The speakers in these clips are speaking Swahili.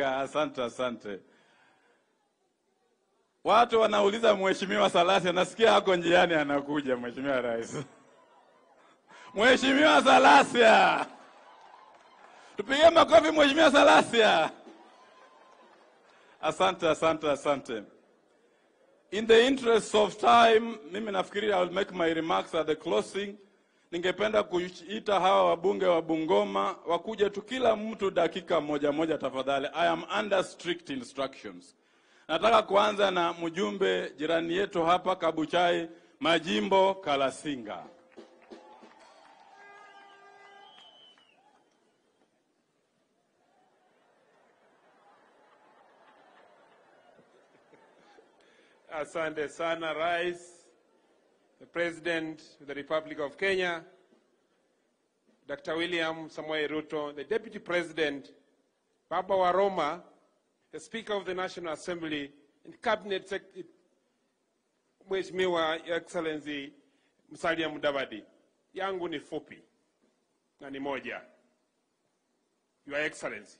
Asante, asante. Watu wanauliza Mheshimiwa Salasya, nasikia hako njiani anakuja Mheshimiwa Rais. Mheshimiwa Salasya. Tupige makofi Mheshimiwa Salasya. Asante, asante, asante. In the interest of time, mimi nafikiri I will make my remarks at the closing. Ningependa kuita hawa wabunge wa Bungoma wakuje tu kila mtu dakika moja moja tafadhali. I am under strict instructions. Nataka kuanza na mjumbe jirani yetu hapa Kabuchai, Majimbo Kalasinga. Asante sana Rais, the President of the Republic of Kenya, Dr. William Samoei Ruto, the Deputy President, Baba wa Roma, the Speaker of the National Assembly, and Cabinet Secretary, Mheshimiwa Your Excellency Musalia Mudavadi. Yangu ni fupi na ni moja. Your Excellency,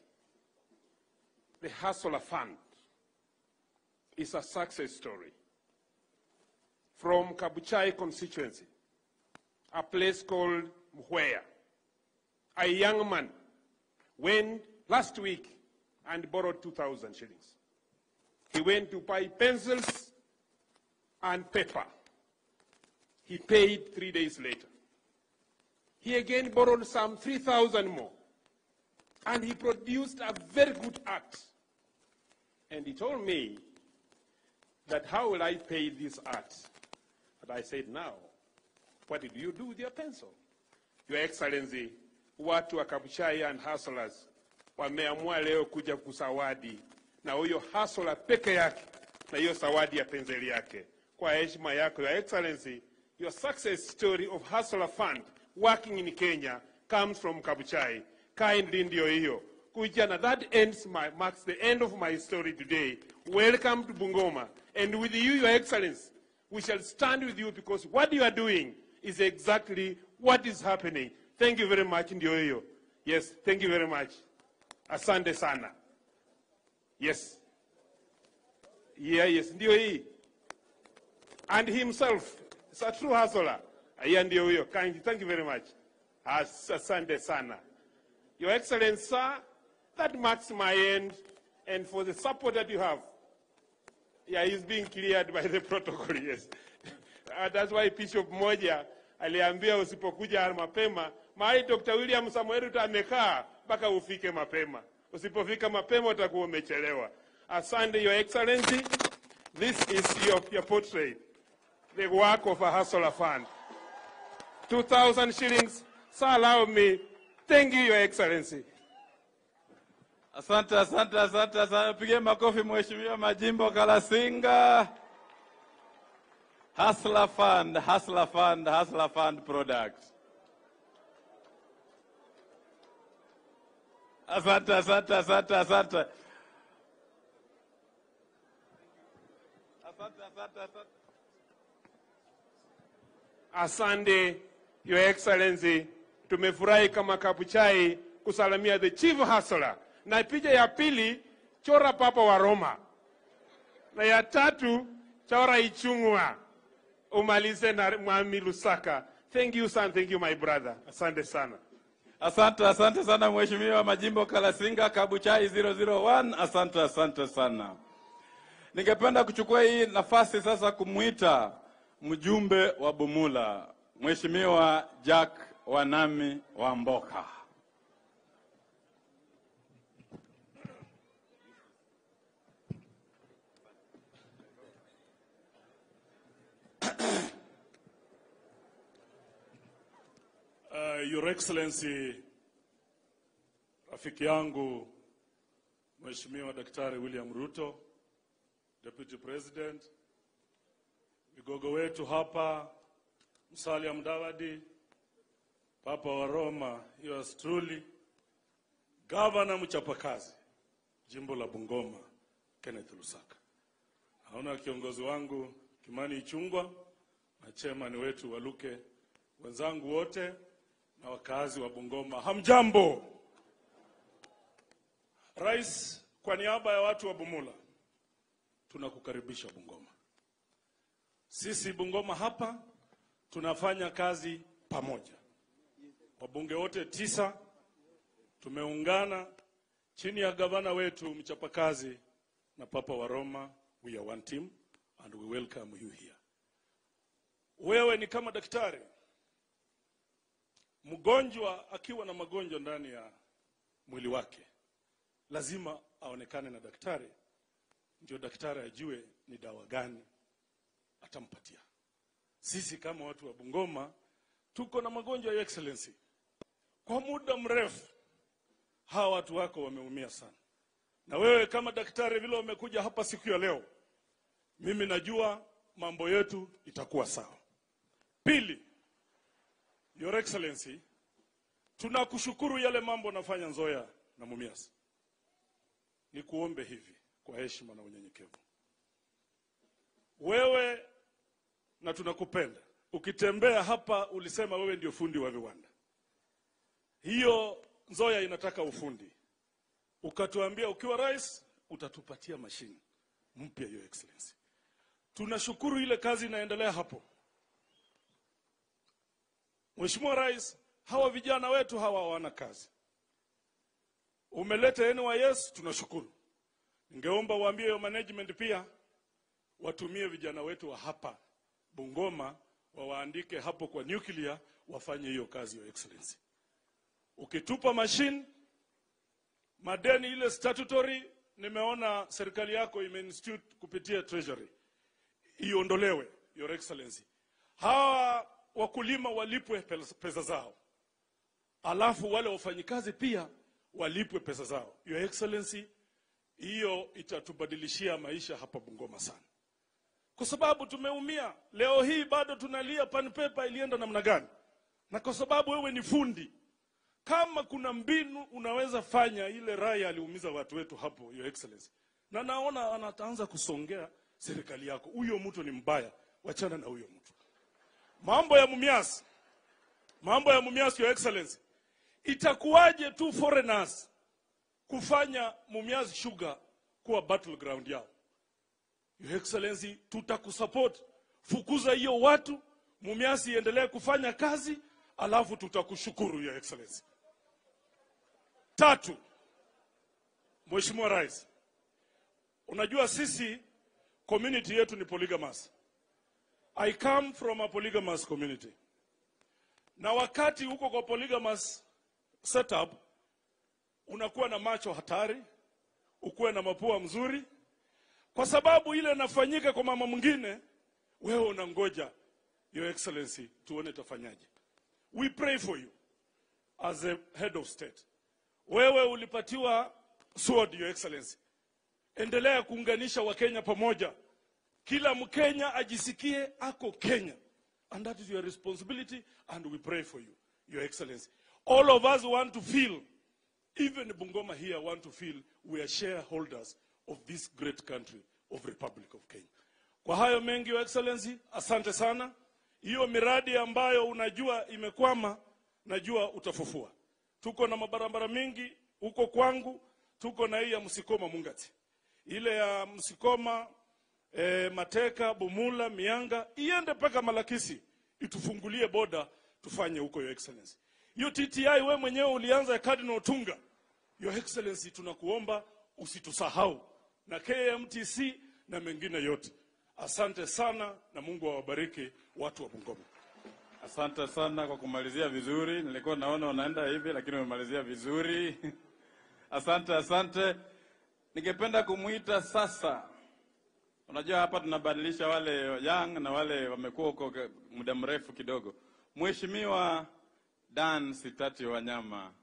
the Hustler Fund is a success story. From Kabuchai constituency, a place called Mwea, a young man went last week and borrowed 2,000 shillings. He went to buy pencils and paper. He paid 3 days later. He again borrowed some 3,000 more. And he produced a very good art. And he told me that how will I pay this art? But I said, now, what did you do with your pencil? Your Excellency, watu wa Kabuchai and hustlers wameamua leo kuja kusawadi na huyo hustler peke yake na hiyo sawadi ya penseli yake. Kwa heshima yako, Your Excellency, your success story of Hustler Fund working in Kenya comes from Kabuchai. Kindly ndio hiyo. Kuja na that ends my, marks the end of my story today. Welcome to Bungoma. And with you, Your Excellency, we shall stand with you because what you are doing is exactly what is happening. Thank you very much, ndio hiyo. Yes, thank you very much. Asante sana. Yes. Yeah, yes, ndio hii. And himself is a true hustler. Yeah, ndio hiyo. Thank you very much. Asante sana. Your Excellency, sir, that marks my end, and for the support that you have. Yeah, he's being cleared by the protocol, yes. That's why Bishop moja aliambia usipokuja mapema, mahali Dr. William Samoei Ruto amekaa mpaka ufike mapema. Usipofika mapema utakuwa umechelewa. Asante, Your Excellency. This is your portrait, the work of a Hustler Fund. 2,000 shillings. So allow me. Thank you, Your Excellency. Asante, asante, asante, asante. Pige makofi Mheshimiwa Majimbo Kalasinga. Hustler Fund, Hustler Fund, Hustler Fund product. Asante, asante, asante, asante. Asante, asante, asante. Asante, Your Excellency. Tumefurahi kama Kabuchai kusalamia the chief hustler. Na picha ya pili, chora Papa wa Roma. Na ya tatu, chora Ichung'wa. Umalize na Mwami Lusaka. Thank you, son. Thank you, my brother. Asante sana. Asante, asante sana Mheshimiwa Majimbo Kalasinga, Kabuchai 001. Asante, asante sana. Ningependa kuchukua hii nafasi sasa kumuita mjumbe wa Bumula, Mheshimiwa Jack Wanami Wamboka. Your Excellency, rafiki yangu Mheshimiwa Daktari William Ruto, Deputy President, vigogo wetu hapa Musalia Mudavadi, Papa wa Roma, yours truly, Governor mchapakazi jimbo la Bungoma, Kenneth Lusaka. Naona kiongozi wangu Kimani Ichung'wah na chairman wetu Waluke, wenzangu wote na wakazi wa Bungoma, hamjambo. Rais Kwa niaba ya watu wa Bumula tunakukaribisha Bungoma. Sisi Bungoma hapa tunafanya kazi pamoja. Wabunge wote 9 tumeungana chini ya gavana wetu mchapakazi na Papa wa Roma. We are one team and we welcome you here. Wewe ni kama daktari. Mgonjwa akiwa na magonjwa ndani ya mwili wake lazima aonekane na daktari, ndio daktari ajue ni dawa gani atampatia. Sisi kama watu wa Bungoma tuko na magonjwa ya Excellency. Kwa muda mrefu hawa watu wako wameumia sana. Na wewe kama daktari vile umekuja hapa siku ya leo, mimi najua mambo yetu itakuwa sawa. Pili, Your Excellency, tunakushukuru yale mambo unafanya Nzoia na Mumias. Nikuombe hivi kwa heshima na unyenyekevu. Wewe na tunakupenda. Ukitembea hapa ulisema wewe ndio fundi wa viwanda. Hiyo Nzoia inataka ufundi. Ukatuambia ukiwa rais utatupatia mashine mpya, Your Excellency. Tunashukuru ile kazi inaendelea hapo. Mheshimiwa Rais, hawa vijana wetu hawa hawana kazi. Umeleta NYS, tunashukuru. Ningeomba waambie hiyo management pia watumie vijana wetu wa hapa Bungoma, wawaandike hapo kwa nuclear, wafanye hiyo kazi, Your Excellency. Ukitupa machine, madeni ile statutory, nimeona serikali yako imeinstitute kupitia treasury, iondolewe, Your Excellency. Hawa wakulima walipwe pesa zao, alafu wale wafanyikazi pia walipwe pesa zao. Your Excellency, hiyo itatubadilishia maisha hapa Bungoma sana, kwa sababu tumeumia. Leo hii bado tunalia pan paper ilienda namna gani. Na kwa sababu wewe ni fundi, kama kuna mbinu unaweza fanya, ile raya aliumiza watu wetu hapo, Your Excellency. Na naona anataanza kusongea serikali yako. Huyo mtu ni mbaya, wachana na huyo mtu. Mambo ya Mumias, mambo ya Mumias, Your Excellency, itakuwaje tu foreigners kufanya Mumias Sugar kuwa battleground yao? Your Excellency, tutakusupport. Fukuza hiyo watu, Mumias iendelee kufanya kazi, alafu tutakushukuru, Your Excellency. Tatu, Mheshimiwa Rais, unajua sisi community yetu ni polygamous. I come from a polygamous community. Na wakati huko kwa polygamous setup, unakuwa na macho hatari, ukuwe na mapua mzuri, kwa sababu ile inafanyika kwa mama mwingine, wewe unangoja, Your Excellency, tuone tafanyaje. We pray for you as a head of state. Wewe ulipatiwa sword, Your Excellency. Endelea kuunganisha Wakenya pamoja. Kila Mkenya ajisikie ako Kenya. And that is your responsibility, and we pray for you, Your Excellency. All of us want to feel, even Bungoma here want to feel we are shareholders of this great country of Republic of Kenya. Kwa hayo mengi, Your Excellency, asante sana. Hiyo miradi ambayo unajua imekwama, najua utafufua. Tuko na mabarabara mingi huko kwangu, tuko na hii ya Msikoma Mungati. Ile ya Msikoma, Mateka, Bumula, Mianga, iende mpaka Malakisi, itufungulie boda tufanye huko, Your Excellency. Hiyo TTI wewe mwenyewe ulianza ya Cardinal Otunga. Your Excellency, tunakuomba usitusahau, na KMTC na mengine yote. Asante sana na Mungu awabariki watu wa Bungoma. Asante sana kwa kumalizia vizuri. Nilikuwa naona unaenda hivi lakini umemalizia vizuri. Asante, asante. Ningependa kumuita sasa. Unajua hapa tunabadilisha wale young na wale wamekuwa huko muda mrefu kidogo. Mheshimiwa Dan Sitati Wanyama,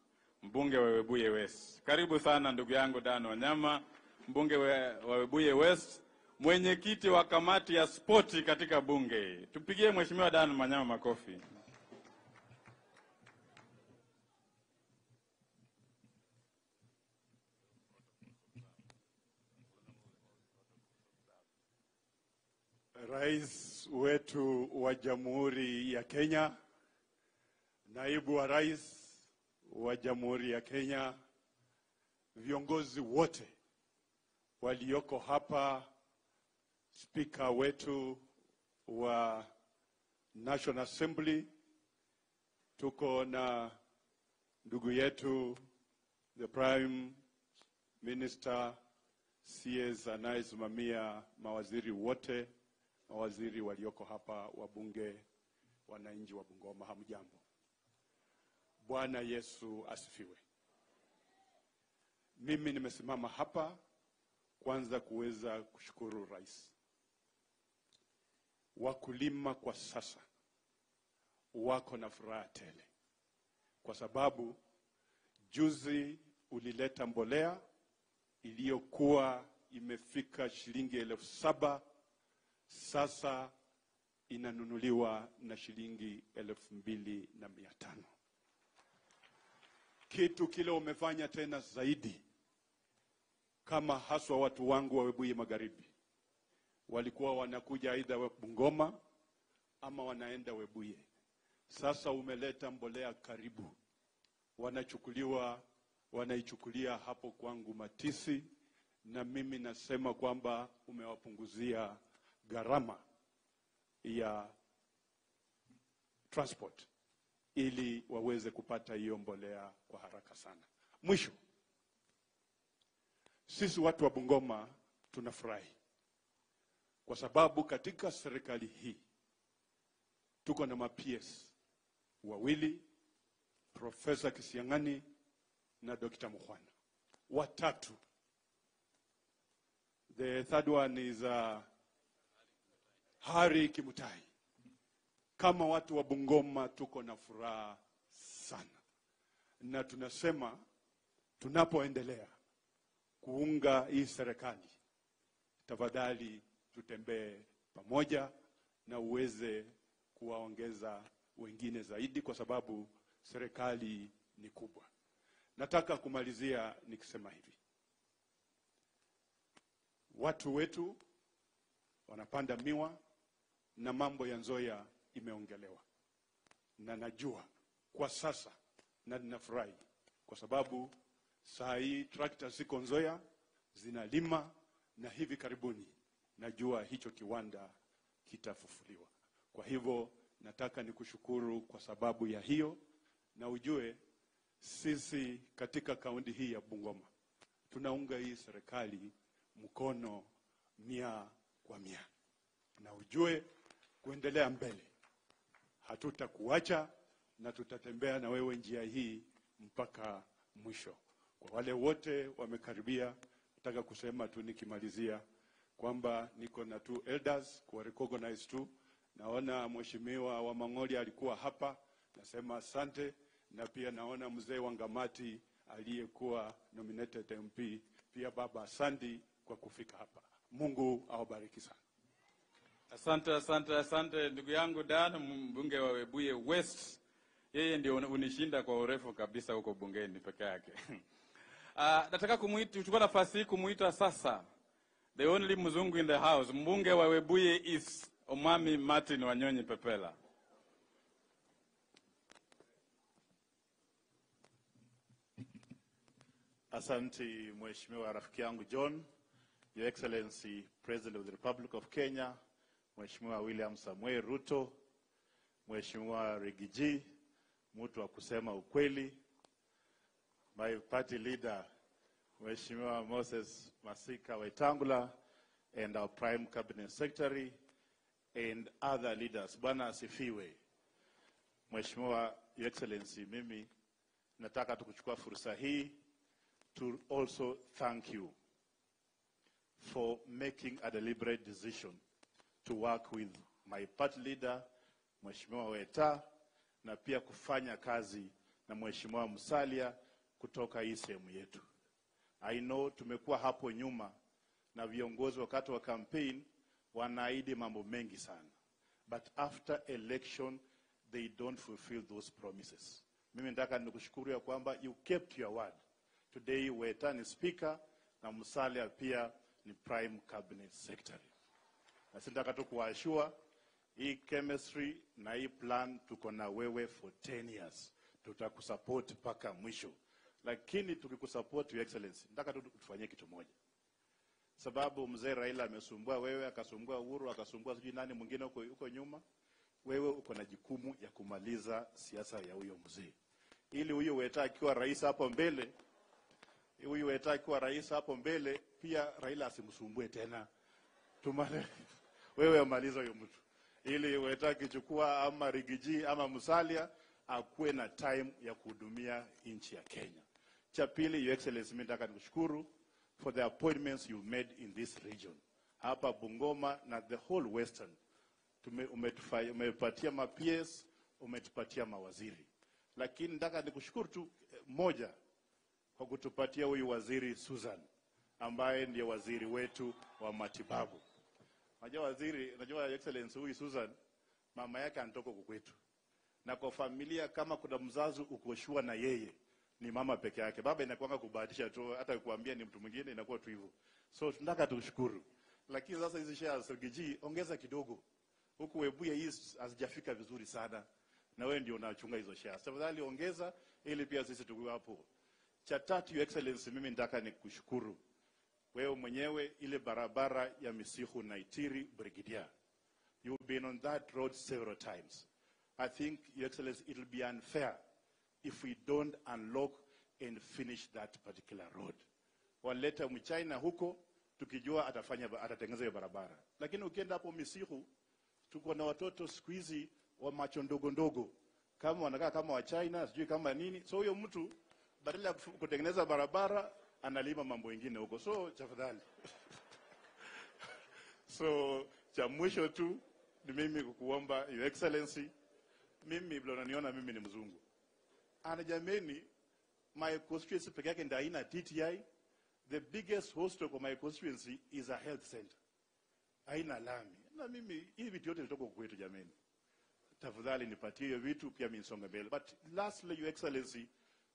mbunge wa Webuye West. Karibu sana ndugu yangu Dan Wanyama, mbunge wa Webuye West, mwenyekiti wa kamati ya spoti katika bunge. Tupigie Mheshimiwa Dan Wanyama makofi. Rais wetu wa Jamhuri ya Kenya, Naibu wa Rais wa Jamhuri ya Kenya, viongozi wote walioko hapa, spika wetu wa National Assembly, tuko na ndugu yetu the Prime Minister CS anayesimamia mawaziri wote, mawaziri walioko hapa, wabunge, wananchi wa Bungoma, hamjambo. Bwana Yesu asifiwe. Mimi nimesimama hapa kwanza kuweza kushukuru Rais. Wakulima kwa sasa wako na furaha tele, kwa sababu juzi ulileta mbolea iliyokuwa imefika shilingi 7,000, sasa inanunuliwa na shilingi 2,500. Kitu kile umefanya tena zaidi, kama haswa watu wangu wa Webuye Magharibi walikuwa wanakuja aidha Bungoma ama wanaenda Webuye. Sasa umeleta mbolea karibu, wanaichukulia hapo kwangu Matisi, na mimi nasema kwamba umewapunguzia gharama ya transport ili waweze kupata hiyo mbolea kwa haraka sana. Mwisho, sisi watu wa Bungoma tunafurahi kwa sababu katika serikali hii tuko na ma-PS wawili, Profesa Kisiang'ani na Dr. Mukhwana. Watatu. The third one is Harry Kimutai. Kama watu wa Bungoma tuko na furaha sana, na tunasema tunapoendelea kuunga hii serikali, tafadhali tutembee pamoja na uweze kuwaongeza wengine zaidi, kwa sababu serikali ni kubwa. Nataka kumalizia nikisema hivi: watu wetu wanapanda miwa na mambo ya Nzoia imeongelewa, na najua kwa sasa na ninafurahi kwa sababu saa hii trakta ziko Nzoia zinalima, na hivi karibuni najua hicho kiwanda kitafufuliwa. Kwa hivyo nataka nikushukuru kwa sababu ya hiyo, na ujue sisi katika kaunti hii ya Bungoma tunaunga hii serikali mkono 100 kwa 100, na ujue kuendelea mbele hatutakuacha na tutatembea na wewe njia hii mpaka mwisho. Kwa wale wote wamekaribia, nataka kusema tu nikimalizia kwamba niko na two elders kwa recognize tu. Naona Mheshimiwa wa Mang'oli alikuwa hapa, nasema asante, na pia naona mzee wa Ngamati aliyekuwa nominated MP, pia baba asante kwa kufika hapa. Mungu awabariki sana. Asante, asante, asante ndugu yangu Dan, mbunge wa Webuye West. Yeye ndio unishinda kwa urefu kabisa huko bungeni peke yake. Nataka kuchukua nafasi hii kumuita sasa the only mzungu in the house, mbunge wa Webuye East, Omwami Martin Wanyonyi Pepela. Asante Mheshimiwa rafiki yangu John, Your Excellency President of the Republic of Kenya, Mheshimiwa William Samuel Ruto, Mheshimiwa Rigiji, mtu wa kusema ukweli, my party leader Mheshimiwa Moses Masika Wetangula, and our Prime Cabinet Secretary and other leaders. Bwana asifiwe. Mheshimiwa Your Excellency, mimi nataka tukuchukua fursa hii to also thank you for making a deliberate decision to work with my party leader Mheshimiwa Weta, na pia kufanya kazi na Mheshimiwa Musalia kutoka hii sehemu yetu. I know tumekuwa hapo nyuma na viongozi wakati wa campaign wanaahidi mambo mengi sana, but after election they don't fulfill those promises. Mimi nataka nikushukuru ya kwamba you kept your word. Today Weta ni speaker na Musalia pia ni Prime Cabinet Secretary. Na sitaka tu kuwaashua hii chemistry na hii plan tuko na wewe for 10 years. Tutakusupport mpaka mwisho. Lakini tukikusupport Your Excellency, nataka tu tufanyie kitu moja. Sababu mzee Raila amesumbua wewe, akasumbua Uhuru, akasumbua sijui nani mwingine huko nyuma. Wewe uko na jukumu ya kumaliza siasa ya huyo mzee, ili huyo Weta akiwa rais hapo mbele, huyu Weta akiwa rais hapo mbele, pia Raila asimsumbue tena. Tumale, wewe amaliza huyo mtu, ili Weta akichukua ama Riggy G ama Musalia akuwe na time ya kuhudumia nchi ya Kenya. Cha pili, Your Excellency, mimi nataka nikushukuru for the appointments you made in this region. Hapa Bungoma na the whole Western. Umepatia ma PS, umetupatia mawaziri. Lakini nataka nikushukuru tu moja kwa kutupatia huyu waziri Susan ambaye ndiye waziri wetu wa matibabu. Unajua waziri, unajua Your Excellency, huyu Susan mama yake anatoka huku kwetu. Na kwa familia kama kuna mzazi uko sure na yeye ni mama peke yake. Baba inakuanga kubahatisha tu, hata kuambia ni mtu mwingine inakuwa tu hivyo. So tunataka tushukuru. Lakini sasa hizi shares Riggy G ongeza kidogo. Huku Webuye East hazijafika vizuri sana. Na wewe ndio unachunga hizo shares. Tafadhali ongeza ili pia sisi tuwe hapo. Cha tatu, Your Excellency, mimi nataka nikushukuru wewe mwenyewe, ile barabara ya Misihu Naitiri Brigadier. You've been on that road several times. I think, Your Excellency, it will be unfair if we don't unlock and finish that particular road. Waleta mchina huko tukijua atatengeneza hiyo barabara. Lakini ukienda hapo Misihu tuko na watoto siku hizi wa macho ndogo ndogo, kama wanakaa kama wa China, sijui kama nini. So huyo mtu badala ya kutengeneza barabara analima mambo mengine huko. So tafadhali. So cha mwisho tu ni mimi kukuomba Your Excellency, mimi vile unaniona mimi ni mzungu. Ana jameni, my constituency peke yake ndio haina TTI. The biggest hostel kwa my constituency is a health center. Haina lami. Na mimi hivi vitu yote vitoka kwetu jameni. Tafadhali nipatie hiyo vitu pia mimi nisonge mbele. But lastly, Your Excellency,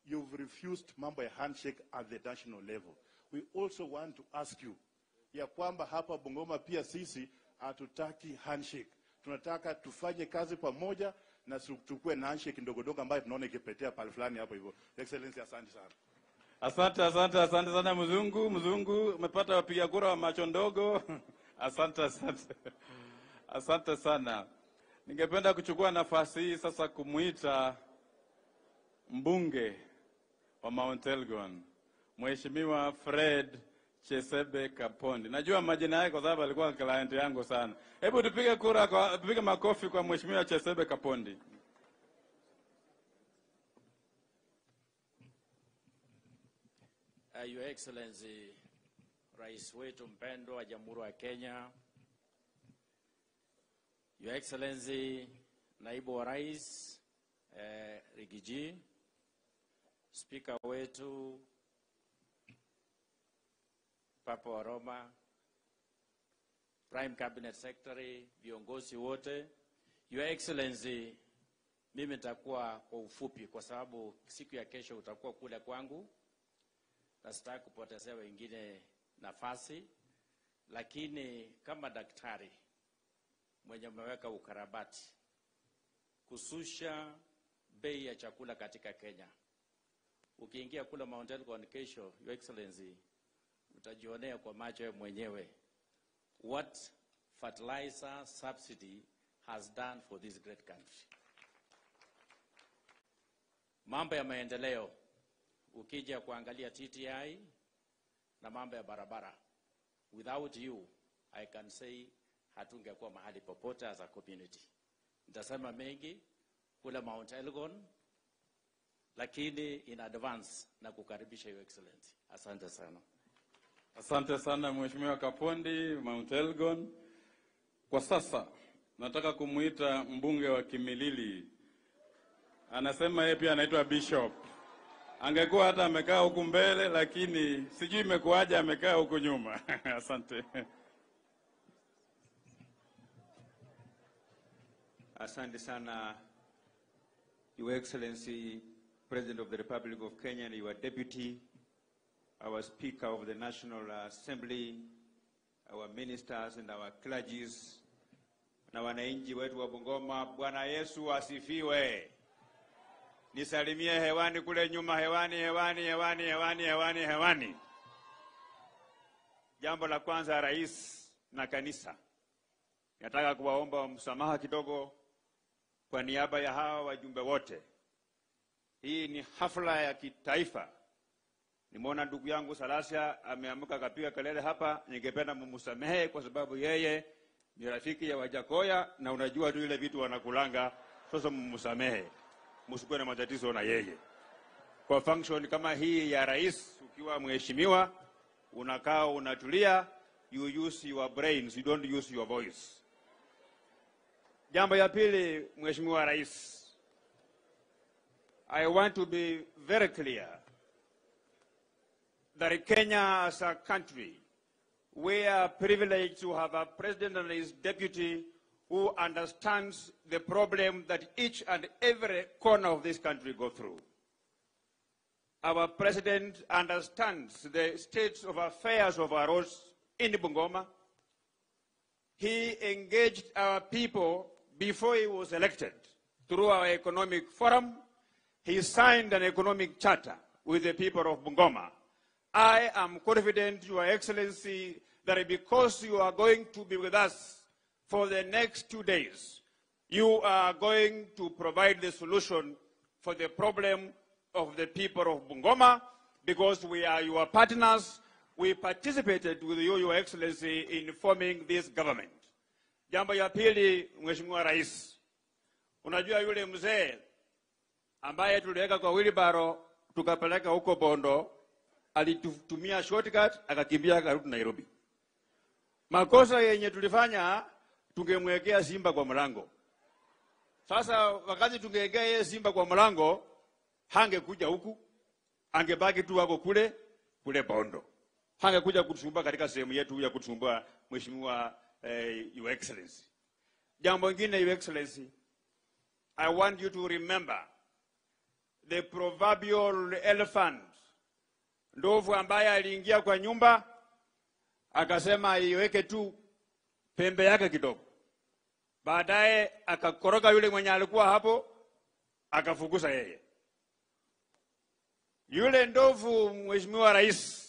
you've refused mambo ya handshake at the national level. We also want to ask you ya kwamba hapa Bungoma pia sisi hatutaki handshake. Tunataka tufanye kazi pamoja na tukue na handshake ndogo ndogo ambayo tunaona ikipetea pale fulani hapo hivyo. Excellency, asante sana. Asante, asante, asante sana mzungu. Mzungu, umepata wapiga kura wa macho ndogo. Asante, asante. Asante sana. Ningependa kuchukua nafasi hii sasa kumuita mbunge wa Mount Elgon, Mheshimiwa Fred Chesebe Kapondi. Najua majina yake kwa sababu alikuwa client yangu sana. Hebu tupige kura kwa, tupige makofi kwa Mheshimiwa Chesebe Kapondi. Your Excellency, Rais wetu mpendwa wa Jamhuri ya Kenya, Your Excellency, Naibu wa Rais Riggy G, Speaker wetu Papa wa Roma, Prime Cabinet Secretary, viongozi wote, Your Excellency, mimi nitakuwa kwa ufupi kwa sababu siku ya kesho utakuwa kule kwangu na sitaki kupotezea wengine nafasi, lakini kama daktari mwenye umeweka ukarabati kususha bei ya chakula katika Kenya, ukiingia kule Mount Elgon kesho, Your Excellency, utajionea kwa macho mwenyewe what fertilizer subsidy has done for this great country. Mambo ya maendeleo, ukija kuangalia TTI na mambo ya barabara, without you, I can say hatungekuwa mahali popote as a community. Nitasema mengi kule Mount Elgon, lakini in advance na kukaribisha Your Excellency. Asante sana. Asante sana Mheshimiwa Kapondi, Mount Elgon. Kwa sasa nataka kumuita mbunge wa Kimilili. Anasema yeye pia anaitwa Bishop. Angekuwa hata amekaa huku mbele, lakini sijui imekuwaje amekaa huku nyuma. Asante. Asante sana, Your Excellency, President of the Republic of Kenya and your Deputy, our Speaker of the National Assembly, our ministers and our clergies, na wananchi wetu wa Bungoma. Bwana Yesu asifiwe. Nisalimie hewani kule nyuma, hewani, hewani, hewani, hewani, hewani, hewani. Jambo la kwanza, rais na kanisa, nataka kuwaomba msamaha kidogo kwa niaba ya hawa wajumbe wote. Hii ni hafla ya kitaifa. Nimeona ndugu yangu Salasya ameamka akapiga kelele hapa, ningependa mumsamehe kwa sababu yeye ni rafiki ya Wajakoya na unajua tu ile vitu wanakulanga. Sasa mumsamehe, msikuwe na matatizo na yeye. Kwa function kama hii ya rais, ukiwa mheshimiwa unakaa unatulia, you use your brains, you don't use your voice. Jambo ya pili, Mheshimiwa Rais, I want to be very clear that Kenya as a country, we are privileged to have a president and his deputy who understands the problem that each and every corner of this country go through. Our president understands the state of affairs of our roads in Bungoma. He engaged our people before he was elected through our economic forum. He signed an economic charter with the people of Bungoma. I am confident, Your Excellency, that because you are going to be with us for the next 2 days, you are going to provide the solution for the problem of the people of Bungoma, because we are your partners. We participated with you, Your Excellency, in forming this government. Jambo ya pili, Mheshimiwa Rais, unajua yule mzee ambaye tuliweka kwa wheelbarrow tukapeleka huko Bondo, alitumia shortcut akakimbia akarudi Nairobi. Makosa yenye tulifanya, tungemwekea simba kwa mlango. Sasa wakati tungewekea yeye simba kwa mlango, hangekuja huku, angebaki tu wako kule kule Bondo. Hangekuja kutusumbua katika sehemu yetu ya kutusumbua, Mheshimiwa Your Excellency. Jambo lingine, Your Excellency, I want you to remember the proverbial elephant, ndovu ambaye aliingia kwa nyumba akasema iweke tu pembe yake kidogo. Baadaye akakoroga yule mwenye alikuwa hapo, akafukuza yeye. Yule ndovu, Mheshimiwa Rais,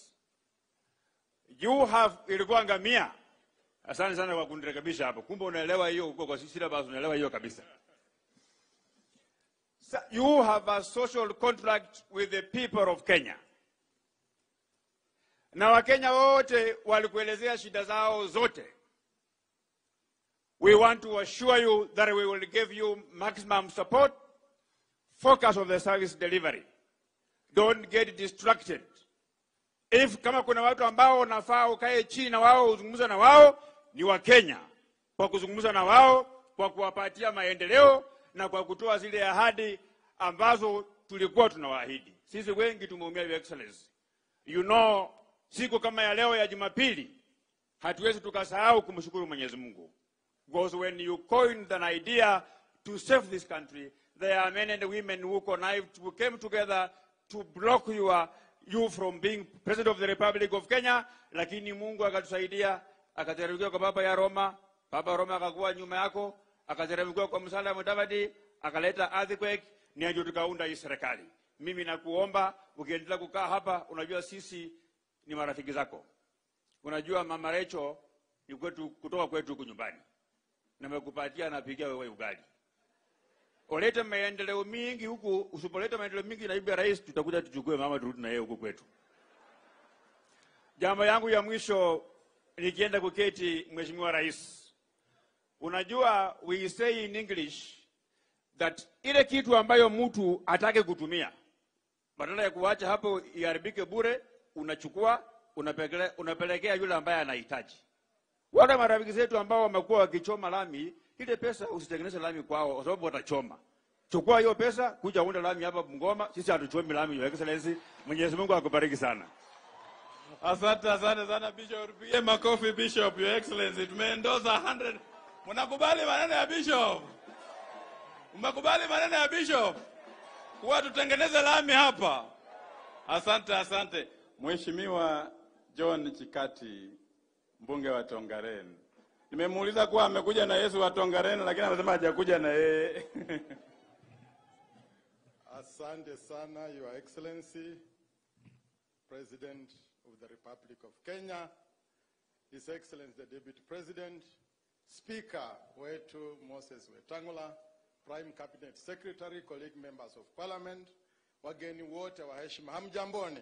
you have, ilikuwa ngamia. Asante sana kwa kunirekebisha hapo. Kumbe unaelewa hiyo uko kwa syllabus, unaelewa hiyo kabisa. So you have a social contract with the people of Kenya. Na Wakenya wote walikuelezea shida zao zote. We want to assure you that we will give you maximum support. Focus on the service delivery. Don't get distracted. If kama kuna watu ambao unafaa ukae chini na wao uzungumze na wao, ni Wakenya. Kwa kuzungumza na wao, kwa kuwapatia maendeleo na kwa kutoa zile ahadi ambazo tulikuwa tunawaahidi. Sisi wengi tumeumia, Your Excellency. You know, siku kama ya leo ya Jumapili hatuwezi tukasahau kumshukuru Mwenyezi Mungu. Because when you coined an idea to save this country, there are men and women who connived, who came together to block you from being president of the Republic of Kenya, lakini Mungu akatusaidia, akateremkia kwa Baba ya Roma, Baba Roma akakuwa nyuma yako, akateremkia kwa Musalia Mudavadi, akaleta earthquake, ni ndio tukaunda hii serikali. Mimi nakuomba ukiendelea kukaa hapa, unajua sisi ni marafiki zako. Unajua Mama Rachel ni kwetu, kutoka kwetu huku nyumbani. Nimekupatia napigia wewe ugali. Ulete maendeleo mingi huku, usipoleta maendeleo mingi naibu ya rais, tutakuja tuchukue mama turudi na yeye huku kwetu. Jambo yangu ya mwisho nikienda kuketi, Mheshimiwa Rais. Unajua we say in English that ile kitu ambayo mtu atake kutumia, badala ya kuacha hapo iharibike bure, unachukua unapelekea yule ambaye anahitaji. Wale marafiki zetu ambao wamekuwa wakichoma lami, ile pesa usitengeneze lami kwao kwa sababu watachoma. Chukua hiyo pesa kuja unda lami hapa Bungoma, sisi hatuchomi lami, Your Excellency. Mwenyezi Mungu akubariki sana. Asante, asante sana Bishop. Tupige makofi Bishop, Your Excellency. Tumeendoza 100. Mnakubali maneno ya Bishop? Mmekubali maneno ya Bishop? Kuwa tutengeneze lami hapa. Asante, asante. Mheshimiwa John Chikati, mbunge wa Tongaren. Nimemuuliza kuwa amekuja na Yesu wa Tongaren, lakini anasema hajakuja na yeye. Asante sana, Your Excellency, President of the Republic of Kenya, His Excellency the Deputy President, Speaker wetu Moses Wetangula, Prime Cabinet Secretary, colleague members of Parliament, wageni wote wa heshima, hamjamboni.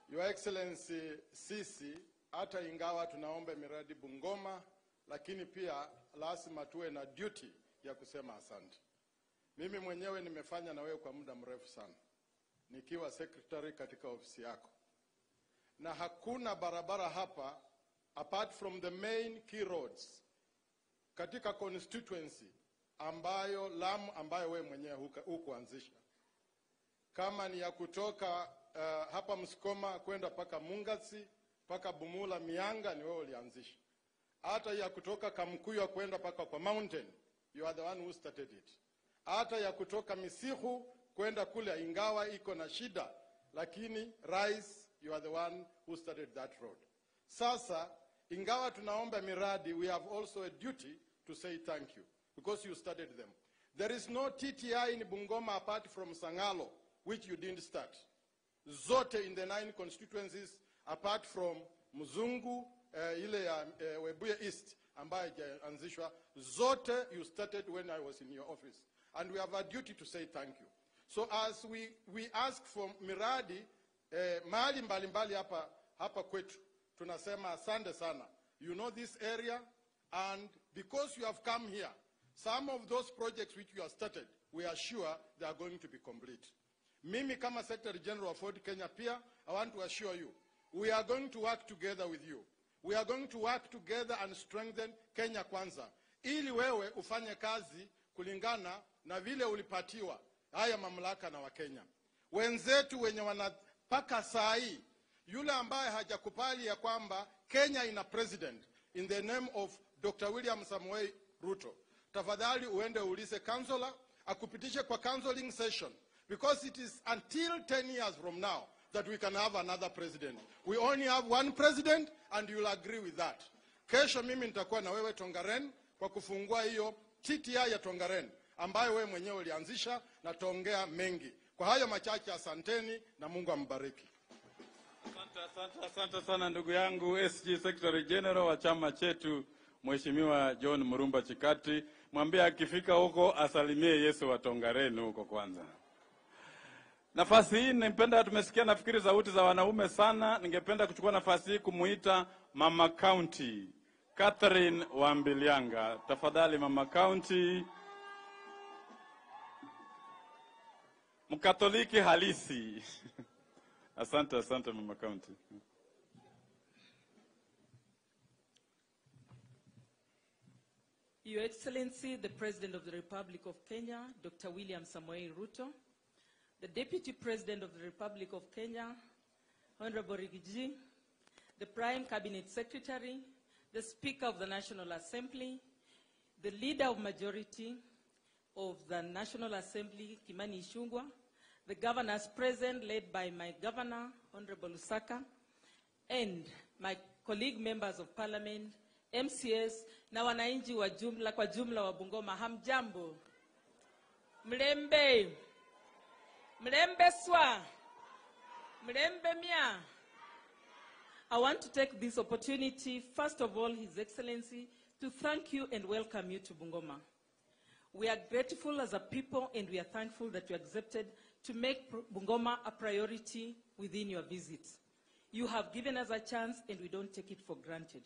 Your Excellency, sisi hata ingawa tunaomba miradi Bungoma, lakini pia lazima tuwe na duty ya kusema asante. Mimi mwenyewe nimefanya na wewe kwa muda mrefu sana, nikiwa secretary katika ofisi yako. Na hakuna barabara hapa apart from the main key roads katika constituency ambayo Lamu ambayo wewe mwenyewe hukuanzisha. Kama ni ya kutoka hapa Msukoma kwenda paka Mungasi, paka Bumula Mianga, ni wewe ulianzisha. Hata ya kutoka Kamkuya kwenda paka kwa mountain, you are the one who started it. Hata ya kutoka Misihu kwenda kule, ingawa iko na shida, lakini Rais, you are the one who started that road. Sasa, ingawa tunaomba miradi, we have also a duty to say thank you, because you started them. There is no TTI in Bungoma apart from Sangalo, which you didn't start. Zote in the 9 constituencies, apart from Mzungu, ile ya Webuye East, ambayo haijaanzishwa, zote you started when I was in your office. And we have a duty to say thank you. So as we ask for miradi, mahali mbalimbali hapa kwetu, tunasema asante sana. You know this area, and because you have come here, some of those projects which you have started, we are sure they are going to be complete. Mimi kama Secretary General of Ford Kenya pia, I want to assure you, we are going to work together with you. We are going to work together and strengthen Kenya Kwanza. Ili wewe ufanye kazi kulingana na vile ulipatiwa haya mamlaka na Wakenya. Wenzetu wenye wanapaka saa hii, yule ambaye hajakubali ya kwamba Kenya ina president in the name of Dr. William Samoei Ruto, tafadhali uende uulize counselor akupitishe kwa counseling session, because it is until 10 years from now that we can have another president. We only have one president, and you'll agree with that. Kesho mimi nitakuwa na wewe Tongaren kwa kufungua hiyo TTI ya Tongaren ambayo wewe mwenyewe ulianzisha, na tongea mengi. Kwa hayo machache, asanteni na Mungu ambariki. Asante, asante, asante sana ndugu yangu SG Secretary General wa chama chetu Mheshimiwa John Murumba Chikati. Mwambie akifika huko asalimie Yesu wa Tongaren huko kwanza. Nafasi hii ningependa, tumesikia nafikiri sauti za wanaume sana, ningependa kuchukua nafasi hii kumuita Mama County Catherine Wambilianga. Tafadhali Mama County, Mkatoliki halisi. Asante, asante Mama County. Your Excellency, the President of the Republic of Kenya, Dr. William Samoei Ruto, the Deputy President of the Republic of Kenya, Honorable Rigiji, the Prime Cabinet Secretary, the Speaker of the National Assembly, the Leader of Majority of the National Assembly, Kimani Ichung'wah, the governors present, led by my governor, Honorable Lusaka, and my colleague members of Parliament, MCS, na wananchi wa jumla, kwa jumla wa Bungoma, hamjambo. Mlembe. Mlembe swa. Mlembe mia. I want to take this opportunity, first of all, His Excellency, to thank you and welcome you to Bungoma. We are grateful as a people, and we are thankful that you accepted to make Bungoma a priority within your visit. You have given us a chance, and we don't take it for granted.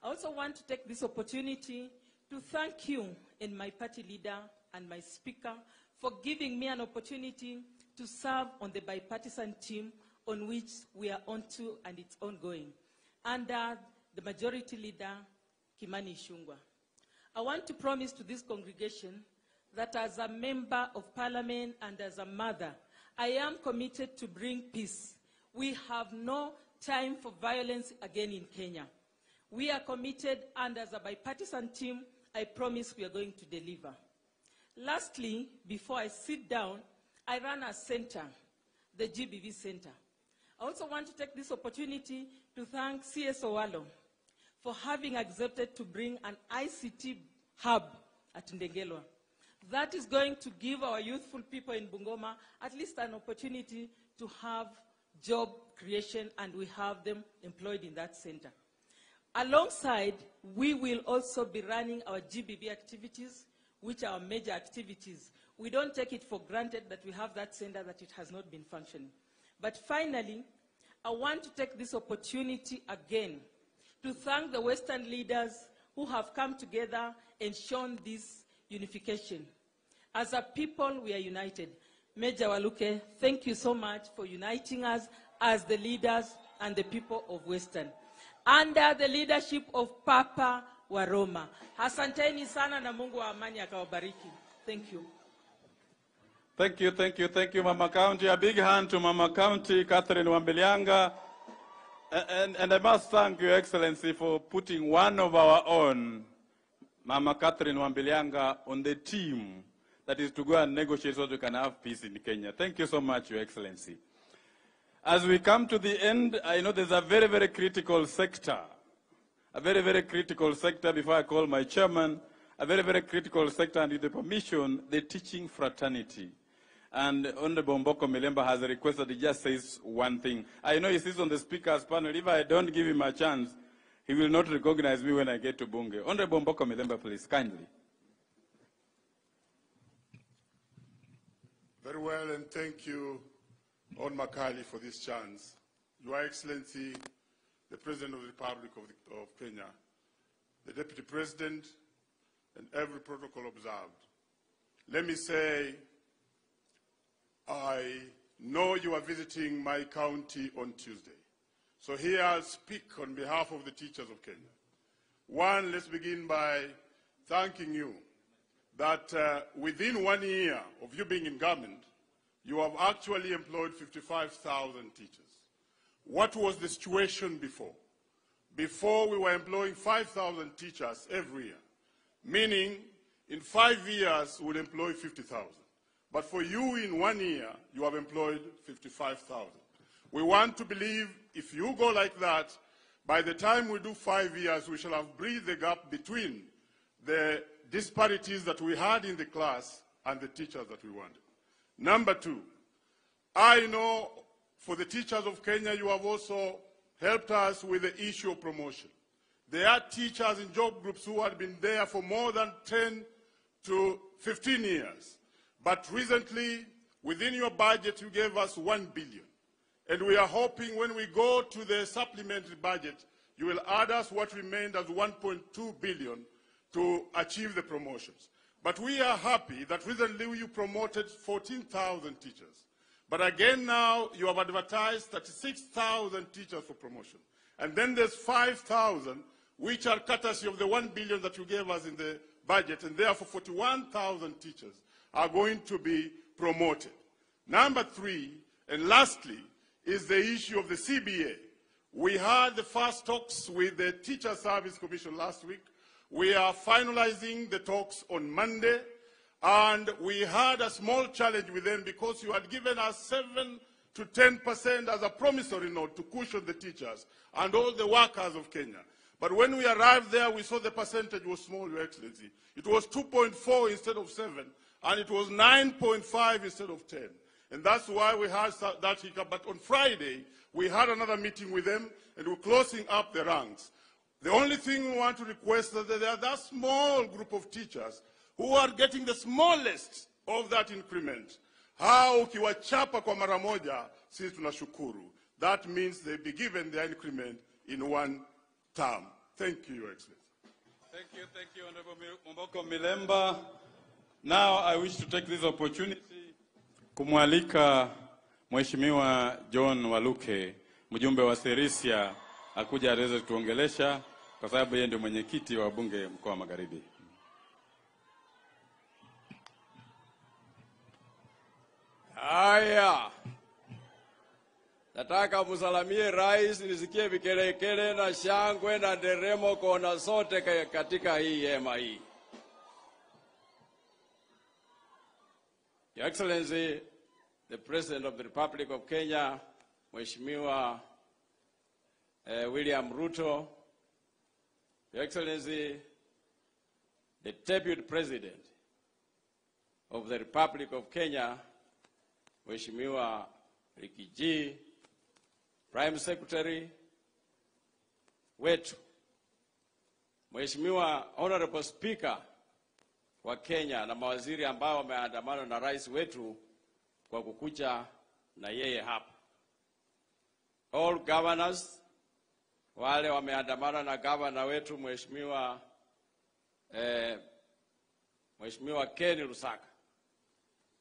I also want to take this opportunity to thank you and my party leader and my speaker for giving me an opportunity to serve on the bipartisan team on which we are onto, and it's ongoing, under the majority leader, Kimani Ichung'wah. I want to promise to this congregation that as a member of parliament and as a mother, I am committed to bring peace. We have no time for violence again in Kenya. We are committed, and as a bipartisan team, I promise we are going to deliver. Lastly, before I sit down, I run a center, the GBV Center. I also want to take this opportunity to thank CS Owalo for having accepted to bring an ICT hub at Ndengelwa. That is going to give our youthful people in Bungoma at least an opportunity to have job creation, and we have them employed in that center. Alongside, we will also be running our GBV activities, which are our major activities. We don't take it for granted that we have that center, that it has not been functioning. But finally, I want to take this opportunity again to thank the Western leaders who have come together and shown this unification. As a people, we are united. Major Waluke, thank you so much for uniting us as the leaders and the people of Western, under the leadership of Papa wa Roma. Asanteni sana na Mungu wa amani akawabariki. Thank you. Thank you, thank you, thank you, Mama County. A big hand to Mama County, Catherine Wambilianga. And I must thank Your Excellency for putting one of our own, Mama Catherine Wambilianga, on the team that is to go and negotiate so that we can have peace in Kenya. Thank you so much, Your Excellency. As we come to the end, I know there's a very, very critical sector. A very, very critical sector, before I call my chairman, a very, very critical sector, and with the permission, the teaching fraternity. And Honorable Mboko Milemba has a request that he just says one thing. I know he sits on the speaker's panel. If I don't give him a chance, he will not recognize me when I get to Bunge. Honorable Mboko Milemba, please, kindly. Very well, and thank you, Hon Makali, for this chance. Your Excellency, the President of the Republic of Kenya, the Deputy President, and every protocol observed. Let me say, I know you are visiting my county on Tuesday. So here I'll speak on behalf of the teachers of Kenya. One, let's begin by thanking you that within 1 year of you being in government, you have actually employed 55,000 teachers. What was the situation before? Before, we were employing 5,000 teachers every year, meaning in 5 years we would employ 50,000. But for you, in 1 year, you have employed 55,000. We want to believe if you go like that, by the time we do 5 years, we shall have bridged the gap between the disparities that we had in the class and the teachers that we wanted. Number two, I know for the teachers of Kenya, you have also helped us with the issue of promotion. There are teachers in job groups who had been there for more than 10 to 15 years. But recently, within your budget, you gave us 1 billion. And we are hoping when we go to the supplementary budget, you will add us what remained as 1.2 billion to achieve the promotions. But we are happy that recently you promoted 14,000 teachers. But again now, you have advertised 36,000 teachers for promotion. And then there's 5,000, which are courtesy of the 1 billion that you gave us in the budget, and therefore 41,000 teachers are going to be promoted. Number three, and lastly, is the issue of the CBA. We had the first talks with the Teacher Service Commission last week. We are finalizing the talks on Monday, and we had a small challenge with them because you had given us 7 to 10% as a promissory note to cushion the teachers and all the workers of Kenya. But when we arrived there, we saw the percentage was small, Your Excellency. It was 2.4 instead of 7, and it was 9.5 instead of 10. And that's why we had that hiccup. But on Friday, we had another meeting with them, and we're closing up the ranks. The only thing we want to request is that there are that small group of teachers who are getting the smallest of that increment. How ukiwachapa kwa mara moja, sisi tunashukuru. That means they be given their increment in one term. Thank you, Your Excellency. Thank you, Honorable Mboko Milemba. Now I wish to take this opportunity kumwalika Mheshimiwa John Waluke, mjumbe wa Sirisia, akuja aweze kutuongelesha kwa sababu yeye ndio mwenyekiti wa bunge mkoa wa Magharibi. Haya, nataka msalamie rais, nisikie vikelekele na shangwe na nderemo kona zote katika hii hema hii. Your Excellency, the President of the Republic of Kenya, Mheshimiwa William Ruto, Your Excellency, the Deputy President of the Republic of Kenya, Mheshimiwa Rigathi, Prime Secretary wetu, Mheshimiwa Honorable Speaker wa Kenya na mawaziri ambao wameandamana na rais wetu kwa kukuja na yeye hapa. All governors wale wameandamana na governor wetu Mheshimiwa Ken Lusaka.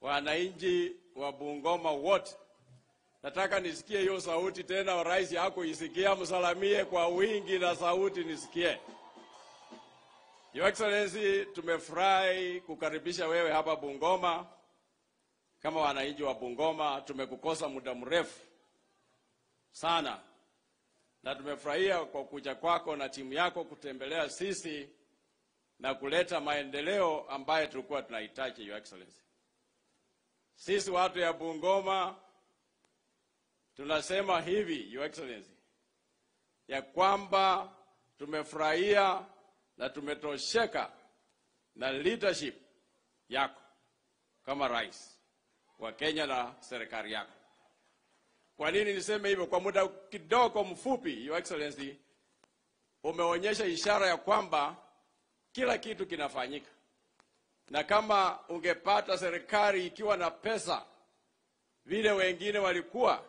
Wananchi wa Bungoma wote, nataka nisikie hiyo sauti tena, rais yako isikia, msalamie kwa wingi na sauti nisikie. Your Excellency, tumefurahi kukaribisha wewe hapa Bungoma. Kama wananchi wa Bungoma tumekukosa muda mrefu sana, na tumefurahia kwa kuja kwako na timu yako kutembelea sisi na kuleta maendeleo ambayo tulikuwa tunahitaji. Your Excellency, sisi watu ya Bungoma tunasema hivi, Your Excellency, ya kwamba tumefurahia na tumetosheka na leadership yako kama rais wa Kenya na serikali yako. Kwa nini niseme hivyo? Kwa muda kidogo mfupi, Your Excellency, umeonyesha ishara ya kwamba kila kitu kinafanyika. Na kama ungepata serikali ikiwa na pesa vile wengine walikuwa,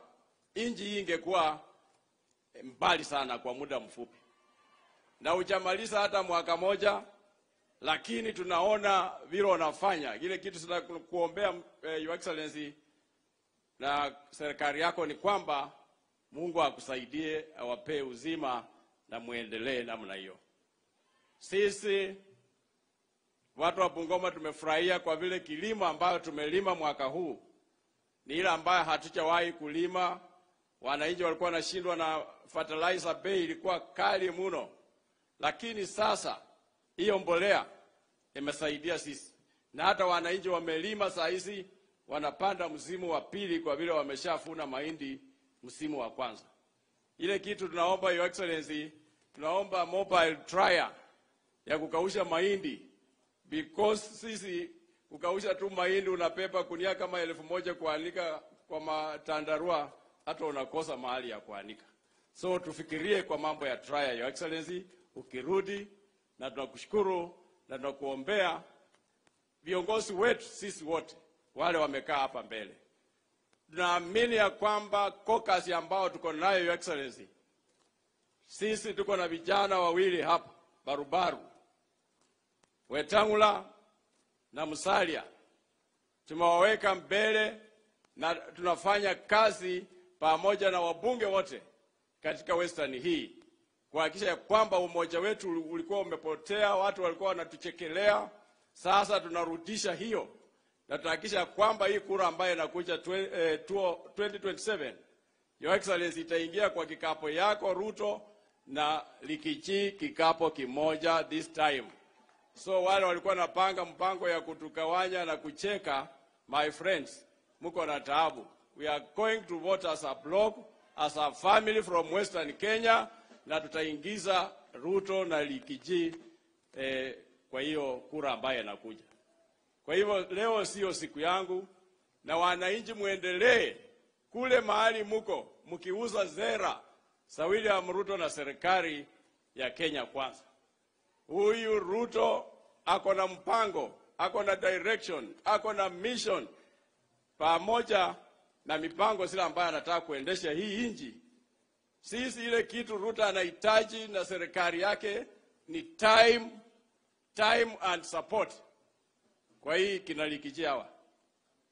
nchi hii ingekuwa mbali sana kwa muda mfupi. Na hujamaliza hata mwaka moja, lakini tunaona vile wanafanya. Ile kitu tunakuombea, Your Excellency, na serikali yako ni kwamba Mungu akusaidie, awapee uzima na muendelee namna hiyo. Sisi watu wa Bungoma tumefurahia kwa vile kilimo ambayo tumelima mwaka huu ni ile ambayo hatujawahi kulima. Wananchi walikuwa wanashindwa na fertilizer, bei ilikuwa kali mno. Lakini sasa hiyo mbolea imesaidia sisi. Na hata wananchi wamelima saa hizi wanapanda msimu wa pili kwa vile wameshafuna mahindi msimu wa kwanza. Ile kitu tunaomba, Your Excellency, tunaomba mobile dryer ya kukausha mahindi, because sisi kukausha tu mahindi unapepa kunia kama 1000 kuanika kwa matandarua, hata unakosa mahali ya kuanika. So tufikirie kwa mambo ya dryer, Your Excellency, ukirudi. Na tunakushukuru na tunakuombea viongozi wetu sisi wote wale wamekaa hapa mbele. Tunaamini ya kwamba caucus ambao tuko nayo, Your Excellency, sisi tuko na vijana wawili hapa barubaru, Wetangula na Musalia. Tumewaweka mbele na tunafanya kazi pamoja na wabunge wote katika Western hii kuhakikisha kwamba umoja wetu ulikuwa umepotea, watu walikuwa wanatuchekelea. Sasa tunarudisha hiyo na tunahakikisha kwamba hii kura ambayo inakuja 2027, Your Excellency, itaingia kwa kikapo yako Ruto na Likichi kikapo kimoja this time. So wale walikuwa napanga mpango ya kutukawanya na kucheka, my friends, mko na taabu. We are going to vote as a block, as a family from Western Kenya, na tutaingiza Ruto na Likiji kwa hiyo kura ambayo inakuja. Kwa hivyo leo sio siku yangu, na wananchi muendelee kule mahali muko mkiuza zera za William Ruto na serikali ya Kenya Kwanza. Huyu Ruto ako na mpango, ako na direction, ako na mission pamoja na mipango sila ambayo anataka kuendesha hii nchi. Sisi ile kitu Ruto anahitaji na serikali yake ni time and support. Kwa hii kinalikijia hawa.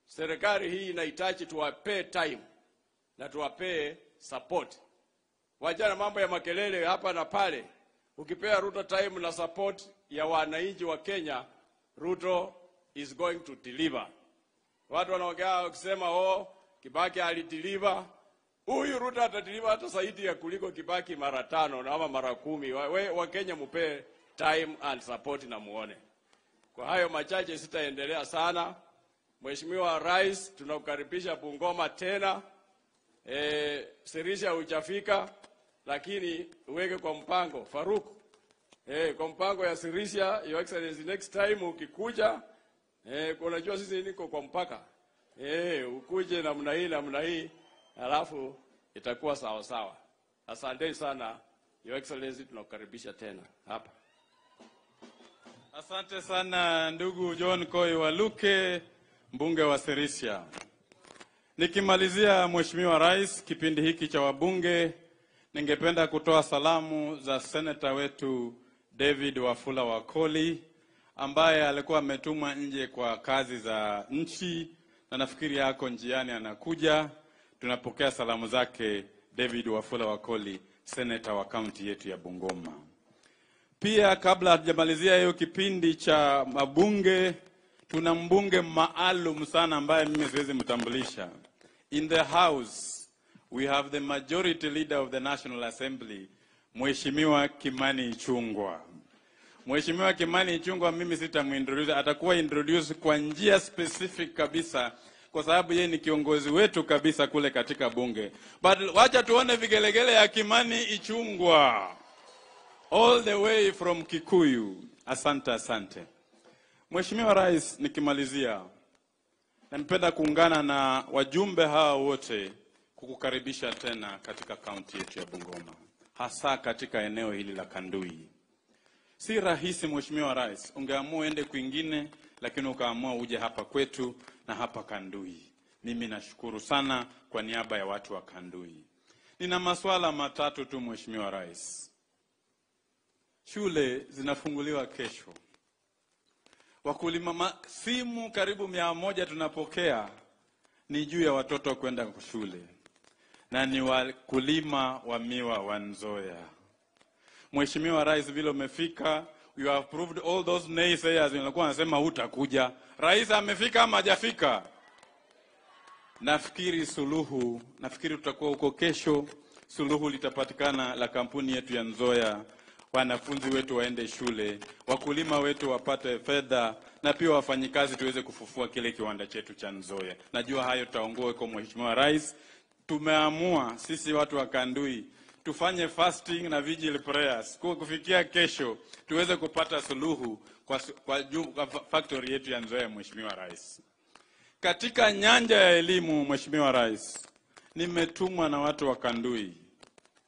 Serikali hii inahitaji tuwapee time na tuwapee support. Wajana mambo ya makelele hapa na pale. Ukipea Ruto time na support ya wananchi wa Kenya, Ruto is going to deliver. Watu wanaongea wakisema oh, Kibaki alideliver. Huyu Ruto atadeliver hata zaidi ya kuliko Kibaki mara 5 na ama mara 10. We wa Kenya mupee time and support na muone. Kwa hayo machache sitaendelea sana. Mheshimiwa Rais, tunakukaribisha Bungoma tena. Sirisha hujafika, lakini uweke kwa mpango Faruk. Kwa mpango ya Sirisha, Your Excellency, next time ukikuja, unajua sisi niko kwa mpaka. Ukuje namna hii namna hii, alafu itakuwa sawa sawa. Asanteni sana, Your Excellency, tunakukaribisha tena hapa. Asante sana ndugu John Koi Waluke, mbunge wa Sirisia. Nikimalizia, Mheshimiwa Rais, kipindi hiki cha wabunge, ningependa kutoa salamu za seneta wetu David Wafula Wakoli, ambaye alikuwa ametumwa nje kwa kazi za nchi na nafikiri yako njiani anakuja. Tunapokea salamu zake David Wafula Wakoli, seneta wa kaunti yetu ya Bungoma. Pia kabla hatujamalizia hiyo kipindi cha mabunge, tuna mbunge maalum sana ambaye mimi siwezi mtambulisha. In the house we have the majority leader of the National Assembly, Mheshimiwa Kimani Ichung'wah. Mheshimiwa Kimani Ichung'wah mimi sitamuintroduce, atakuwa introduce kwa njia specific kabisa kwa sababu yeye ni kiongozi wetu kabisa kule katika bunge. But wacha tuone vigelegele ya Kimani Ichung'wah, all the way from Kikuyu. Asante, asante. Mheshimiwa Rais, nikimalizia, nampenda kuungana na wajumbe hawa wote kukukaribisha tena katika kaunti yetu ya Bungoma, hasa katika eneo hili la Kandui. Si rahisi, Mheshimiwa Rais, ungeamua uende kwingine, lakini ukaamua uje hapa kwetu na hapa Kandui. Mimi nashukuru sana kwa niaba ya watu wa Kandui. Nina maswala matatu tu, Mheshimiwa Rais. Shule zinafunguliwa kesho. Wakulima, simu karibu 100 tunapokea ni juu ya watoto kwenda shule, na ni wakulima wa miwa wa Nzoia. Mheshimiwa Rais, vile umefika, you have proved all those naysayers walikuwa wanasema hutakuja. Rais amefika ama hajafika? Nafikiri suluhu, nafikiri tutakuwa huko kesho, suluhu litapatikana la kampuni yetu ya Nzoia, wanafunzi wetu waende shule, wakulima wetu wapate fedha, na pia wafanyikazi tuweze kufufua kile kiwanda chetu cha Nzoia. Najua hayo tutaongoa kwa Mheshimiwa Rais. Tumeamua sisi watu wa Kandui tufanye fasting na vigil prayers kwa kufikia kesho tuweze kupata suluhu kwa factory yetu ya Nzoia, Mheshimiwa Rais. Katika nyanja ya elimu, Mheshimiwa Rais, nimetumwa na watu wa Kandui.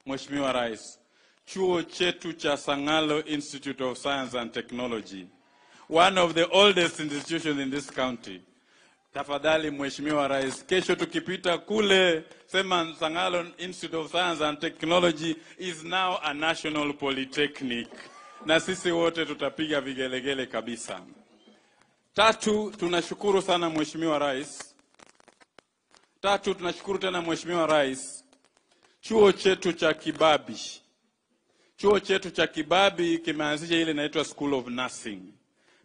Mheshimiwa Rais, chuo chetu cha Sangalo Institute of Science and Technology, one of the oldest institutions in this county. Tafadhali Mheshimiwa Rais, kesho tukipita kule, sema Sangalo Institute of Science and Technology is now a national polytechnic. Na sisi wote tutapiga vigelegele kabisa. Tatu, tunashukuru sana Mheshimiwa Rais. Tatu, tunashukuru tena Mheshimiwa Rais. Chuo chetu cha Kibabi. Chuo chetu cha Kibabi kimeanzisha ile inaitwa School of Nursing.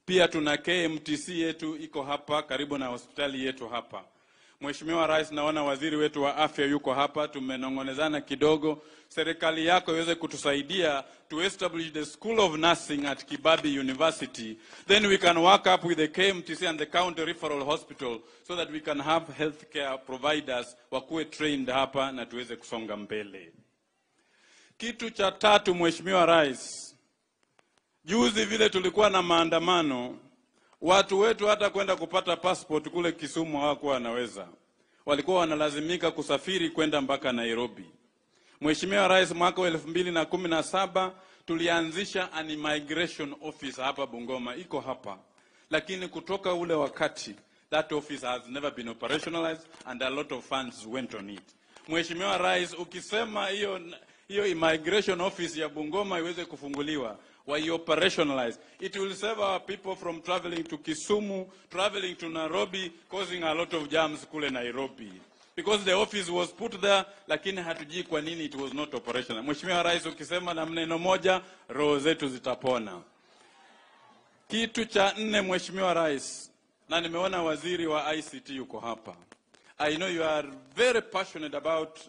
Pia tuna KMTC yetu iko hapa karibu na hospitali yetu hapa. Mheshimiwa Rais, naona waziri wetu wa afya yuko hapa, tumenongonezana kidogo. Serikali yako iweze kutusaidia to establish the School of Nursing at Kibabi University. Then we can work up with the KMTC and the County Referral Hospital so that we can have healthcare providers wakuwe trained hapa na tuweze kusonga mbele. Kitu cha tatu, Mheshimiwa Rais, juzi vile tulikuwa na maandamano, watu wetu hata kwenda kupata passport kule Kisumu hawakuwa wanaweza. Walikuwa wanalazimika kusafiri kwenda mpaka Nairobi. Mheshimiwa Rais, mwaka wa 2017 tulianzisha an immigration office hapa Bungoma, iko hapa. Lakini kutoka ule wakati, that office has never been operationalized and a lot of funds went on it. Mheshimiwa Rais, ukisema hiyo immigration office ya Bungoma iweze kufunguliwa, why operationalize, it will save our people from traveling to Kisumu, traveling to Nairobi, causing a lot of jams kule Nairobi. Because the office was put there, lakini hatujui kwa nini it was not operational. Mheshimiwa Rais, ukisema na neno moja, roho zetu zitapona. Kitu cha nne, Mheshimiwa Rais, na nimeona waziri wa ICT yuko hapa. I know you are very passionate about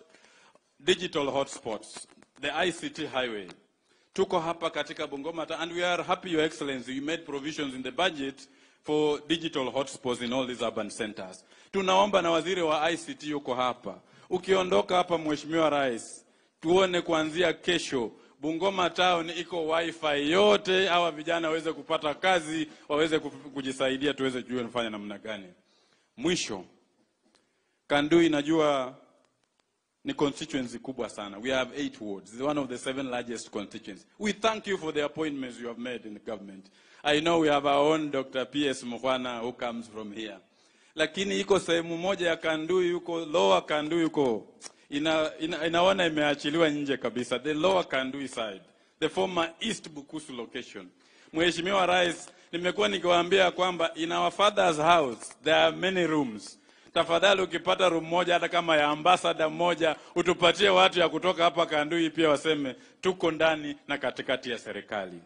digital hotspots, the ICT highway. Tuko hapa katika Bungoma, and we are happy, Your Excellency, you made provisions in the budget for digital hotspots in all these urban centers. Tunaomba na waziri wa ICT yuko hapa. Ukiondoka hapa, Mheshimiwa Rais, tuone kuanzia kesho Bungoma town iko wifi yote, hawa vijana waweze kupata kazi, waweze kujisaidia, tuweze kujua nafanya namna gani. Mwisho, Kandui, najua Ni constituency kubwa sana. We have 8 wards. It's one of the 7 largest constituencies. We thank you for the appointments you have made in the government. I know we have our own Dr. P.S. Mukhwana who comes from here. Lakini iko sehemu moja ya Kandui, yuko Lower Kandui, yuko inaona imeachiliwa nje kabisa. The Lower Kandui side, the former East Bukusu location. Mheshimiwa Rais, nimekuwa nikiwaambia kwamba in our father's house there are many rooms. Tafadhali ukipata room moja hata kama ya ambassador moja, utupatie watu ya kutoka hapa Kandui pia waseme tuko ndani na katikati ya serikali.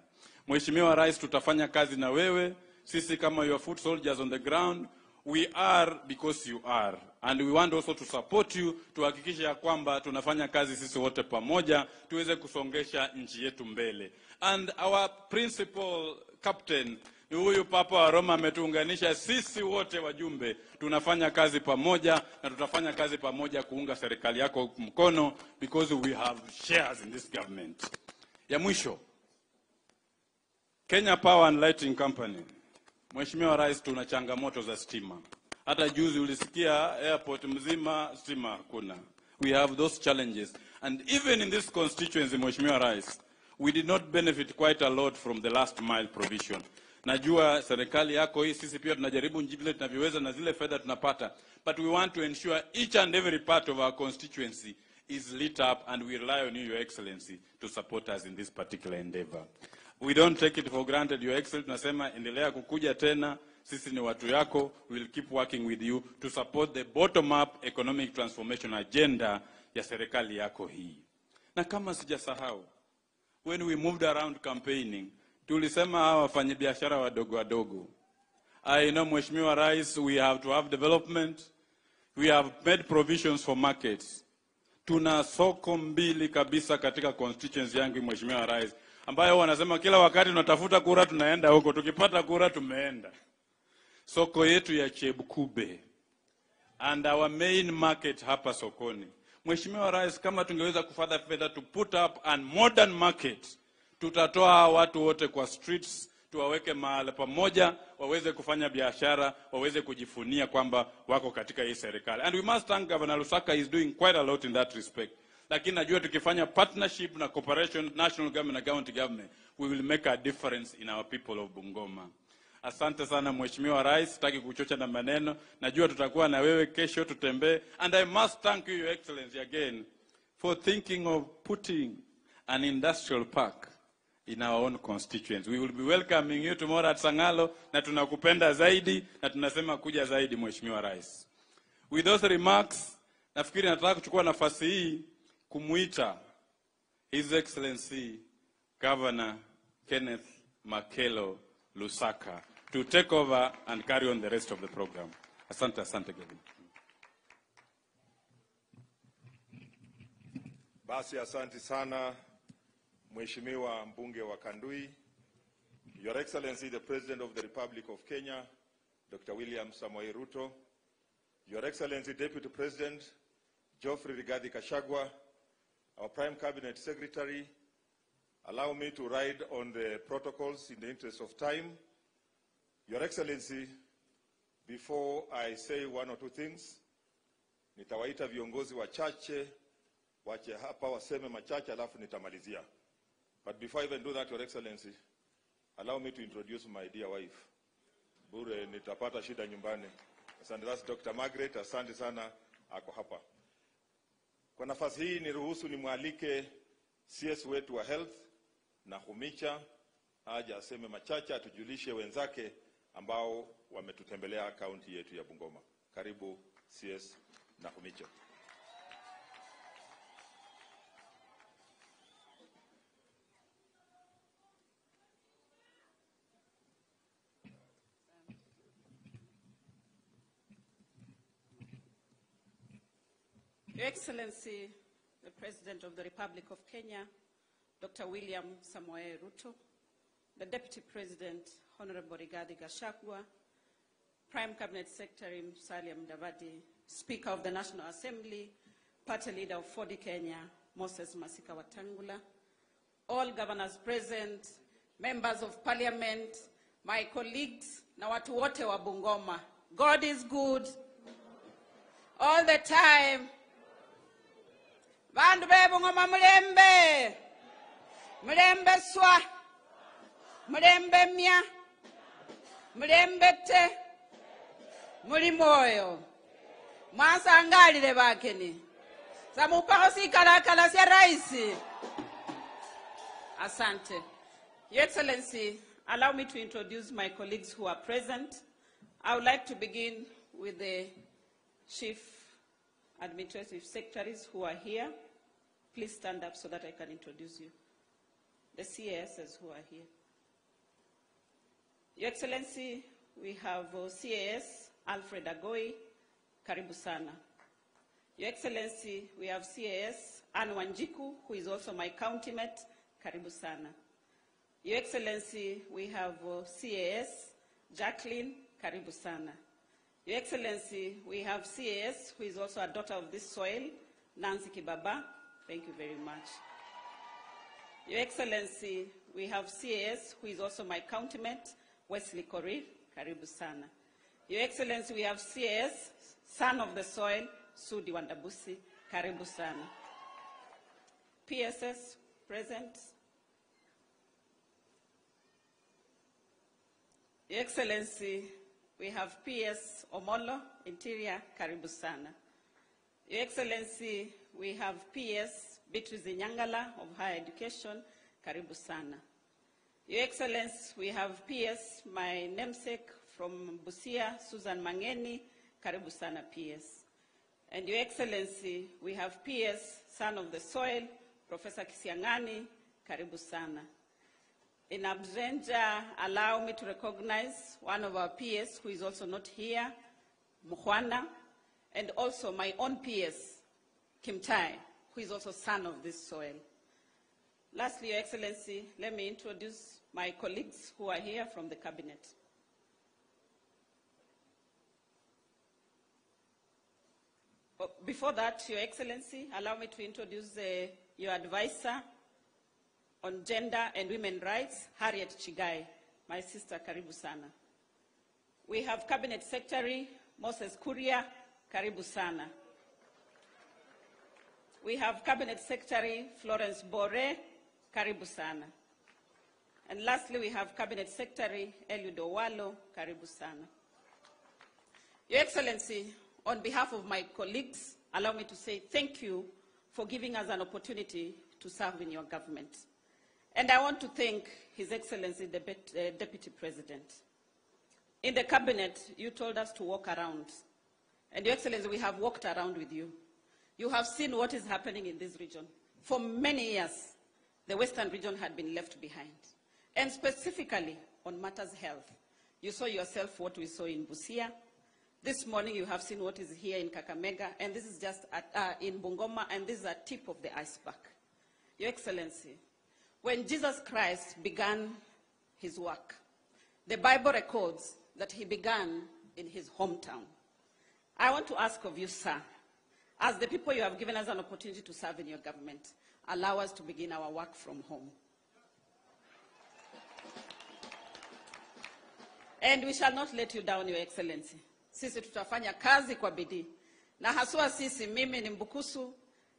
Mheshimiwa Rais, tutafanya kazi na wewe. Sisi kama your foot soldiers on the ground, we are because you are. And we want also to support you, tuhakikishe kwamba tunafanya kazi sisi wote pamoja, tuweze kusongesha nchi yetu mbele. And our principal captain, huyu Papa wa Roma, ametuunganisha sisi wote wajumbe. Tunafanya kazi pamoja na tutafanya kazi pamoja kuunga serikali yako mkono because we have shares in this government. Ya mwisho, Kenya Power and Lighting Company. Mheshimiwa Rais, tuna changamoto za stima. Hata juzi ulisikia airport mzima stima hakuna. We have those challenges. And even in this constituency, Mheshimiwa Rais, we did not benefit quite a lot from the last mile provision. Najua serikali yako hii, sisi pia tunajaribu vile tunavyoweza na zile fedha tunapata. But we want to ensure each and every part of our constituency is lit up, and we rely on you, Your Excellency, to support us in this particular endeavor. We don't take it for granted, Your Excellency. Tunasema endelea kukuja tena. Sisi ni watu yako. We will keep working with you to support the bottom-up economic transformation agenda ya serikali yako hii. Na kama sijasahau, when we moved around campaigning, tulisema hawa wafanyabiashara wadogo wadogo. I know, Mheshimiwa Rais, we have to have development. We have made provisions for markets. Tuna soko mbili kabisa katika constituency yangu, Mheshimiwa Rais, ambayo wanasema kila wakati tunatafuta kura tunaenda huko, tukipata kura tumeenda. Soko yetu ya Chebukube and our main market hapa sokoni. Mheshimiwa Rais, kama tungeweza kufadha fedha to put up a modern market, tutatoa watu wote kwa streets, tuwaweke mahali pamoja, waweze kufanya biashara, waweze kujifunia kwamba wako katika hii serikali. And we must thank Governor Lusaka, is doing quite a lot in that respect. Lakini najua tukifanya partnership na cooperation, national government na county government, we will make a difference in our people of Bungoma. Asante sana Mheshimiwa Rais, sitaki kuchocha na maneno. Najua tutakuwa na wewe kesho, tutembee. And I must thank you, Your Excellency, again for thinking of putting an industrial park in our own constituency. We will be welcoming you tomorrow at Sangalo, na tunakupenda zaidi na tunasema kuja zaidi Mheshimiwa Rais. With those remarks, nafikiri nataka kuchukua nafasi hii kumuita His Excellency Governor Kenneth Makelo Lusaka to take over and carry on the rest of the program. Asante, asante Governor. Basi asante sana Mheshimiwa mbunge wa Kandui, Your Excellency the President of the Republic of Kenya, Dr. William Samoei Ruto, Your Excellency Deputy President Geoffrey Rigathi Gachagua, our Prime Cabinet Secretary. Allow me to ride on the protocols in the interest of time. Your Excellency, before I say one or two things, nitawaita viongozi wachache wache hapa waseme machache alafu nitamalizia. But before I even do that, Your Excellency, allow me to introduce my dear wife. Bure nitapata shida nyumbani. Asante, that's Dr. Margaret, asante sana, ako hapa. Kwa nafasi hii niruhusu nimwalike CS wetu wa Health na Humicha aje aseme machache, atujulishe wenzake ambao wametutembelea kaunti yetu ya Bungoma. Karibu CS Nakhumicha. Your Excellency, the President of the Republic of Kenya, Dr. William Samoei Ruto, the Deputy President, Honorable Rigathi Gachagua, Prime Cabinet Secretary Musalia Mudavadi, Speaker of the National Assembly, Party Leader of 4D Kenya, Moses Masika Wetangula, all governors present, members of parliament, my colleagues, na watu wote wa Bungoma. God is good all the time. Bandu be Bungoma mulembe. Mulembe swa. Mulembe mia. Mulembe te. Muli moyo. Mwasangalile bakeni. Samupako sikalakala sya raisi. Asante. Your Excellency, allow me to introduce my colleagues who are present. I would like to begin with the Chief Administrative Secretaries who are here. Please stand up so that I can introduce you. The CASs who are here. Your Excellency, we have CAS Alfred Agoi, karibu sana. Your Excellency, we have CAS Anne Wanjiku, who is also my county mate, karibu sana. Your Excellency, we have CAS Jacqueline, karibu sana. Your Excellency, we have CAS, who is also a daughter of this soil, Nancy Kibaba. Thank you very much. Your Excellency, we have CAS, who is also my county mate, Wesley Korir, karibu sana. Your Excellency, we have CAS, son of the soil, Sudi Wandabusi, karibu sana. PSS, present. Your Excellency, we have PS Omolo, Interior, karibu sana. Your Excellency, we have PS Beatrice Inyangala of Higher Education, karibu sana. Your Excellency, we have PS, my namesake from Busia, Susan Mangeni, karibu sana PS. And Your Excellency, we have PS, son of the soil, Professor Kisiangani, karibu sana. In absentia, allow me to recognize one of our PS who is also not here, Mukhwana, and also my own PS, Kimtai, who is also son of this soil. Lastly, Your Excellency, let me introduce my colleagues who are here from the cabinet. Before that, Your Excellency, allow me to introduce your advisor on gender and women rights, Harriet Chigai, my sister, karibu sana. We have Cabinet Secretary Moses Kuria, karibu sana. We have Cabinet Secretary Florence Bore, karibu sana. And lastly, we have Cabinet Secretary Eliud Owalo, karibu sana. Your Excellency, on behalf of my colleagues, allow me to say thank you for giving us an opportunity to serve in your government. And I want to thank His Excellency, the Deputy President. In the cabinet, you told us to walk around. And Your Excellency, we have walked around with you. You have seen what is happening in this region. For many years, the Western region had been left behind. And specifically on matters health. You saw yourself what we saw in Busia. This morning you have seen what is here in Kakamega, and this is just in Bungoma, and this is a tip of the iceberg. Your Excellency, when Jesus Christ began his work, the Bible records that he began in his hometown. I want to ask of you, sir, as the people you have given us an opportunity to serve in your government, allow us to begin our work from home. And we shall not let you down, Your Excellency. Sisi tutafanya kazi kwa bidii. Na haswa sisi, mimi ni Mbukusu,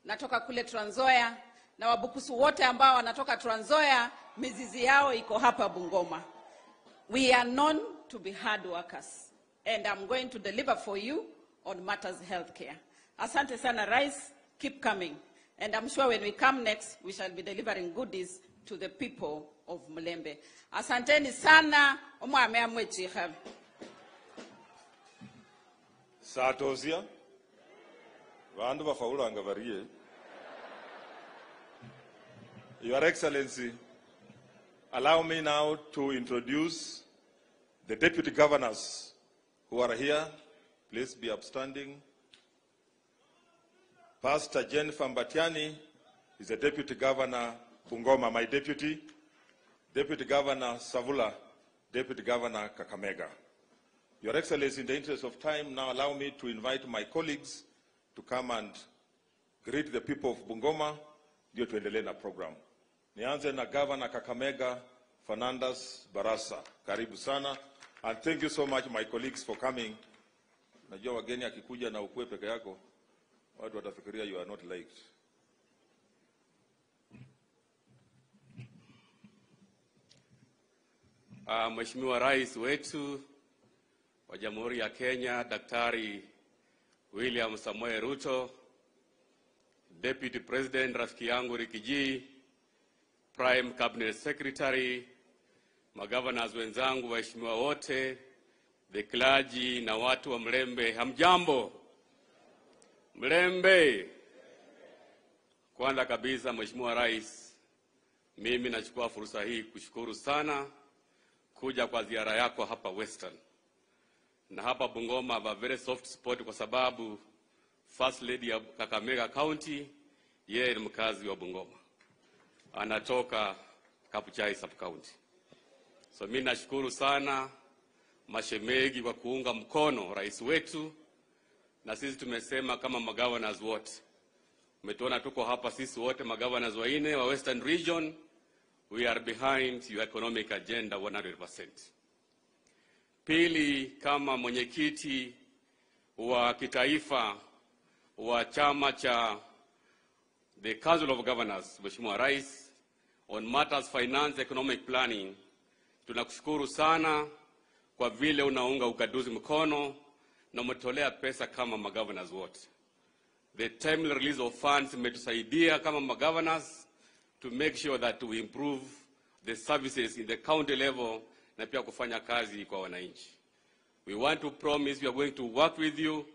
natoka kule Trans Nzoia, na Wabukusu wote ambao wanatoka Trans Nzoia, mizizi yao iko hapa Bungoma. We are known to be hard workers, and I'm going to deliver for you on matters healthcare. Asante sana, Rais, keep coming. And I'm sure when we come next, we shall be delivering goodies to the people of Mulembe. Asanteni sana, omwame amwechiha. Satozia, vandu vafaulanga varie. Your Excellency, allow me now to introduce the deputy governors who are here. Please be upstanding. Pastor Jennifer Mbatiani is the deputy governor Bungoma, my deputy. Deputy Governor Savula, Deputy Governor Kakamega. Your Excellency, in the interest of time, now allow me to invite my colleagues to come and greet the people of Bungoma ndio tuendelee na program. Nianze na Governor Kakamega, Fernandes Barasa. Karibu sana. And thank you so much, my colleagues, for coming. Najua wageni akikuja na ukue peke yako, watu watafikiria you are not liked. Mheshimiwa Rais wetu wa Jamhuri ya Kenya, Daktari William Samoei Ruto, Deputy President rafiki yangu Riggy G, Prime Cabinet Secretary, magovernors wenzangu, waheshimiwa wote, the clergy na watu wa Mlembe, hamjambo? Mlembe. Kwanza kabisa Mheshimiwa Rais, mimi nachukua fursa hii kushukuru sana kuja kwa ziara yako hapa Western. Na hapa Bungoma have a very soft spot kwa sababu First Lady ya Kakamega County, yeye ni mkazi wa Bungoma. Anatoka Kabuchai Sub County. So mimi nashukuru sana mashemegi kwa kuunga mkono rais wetu, na sisi tumesema kama magovernors wote. Umetuona tuko hapa sisi wote magovernors wanne wa Western Region, we are behind your economic agenda 100%. Pili, kama mwenyekiti wa kitaifa wa chama cha the Council of Governors, Mheshimiwa Rais, on matters finance economic planning, tunakushukuru sana kwa vile unaunga ugatuzi mkono na umetolea pesa kama magovernors wote. The timely release of funds imetusaidia kama magovernors to make sure that we improve the services in the county level na pia kufanya kazi kwa wananchi. We want to promise we are going to work with you.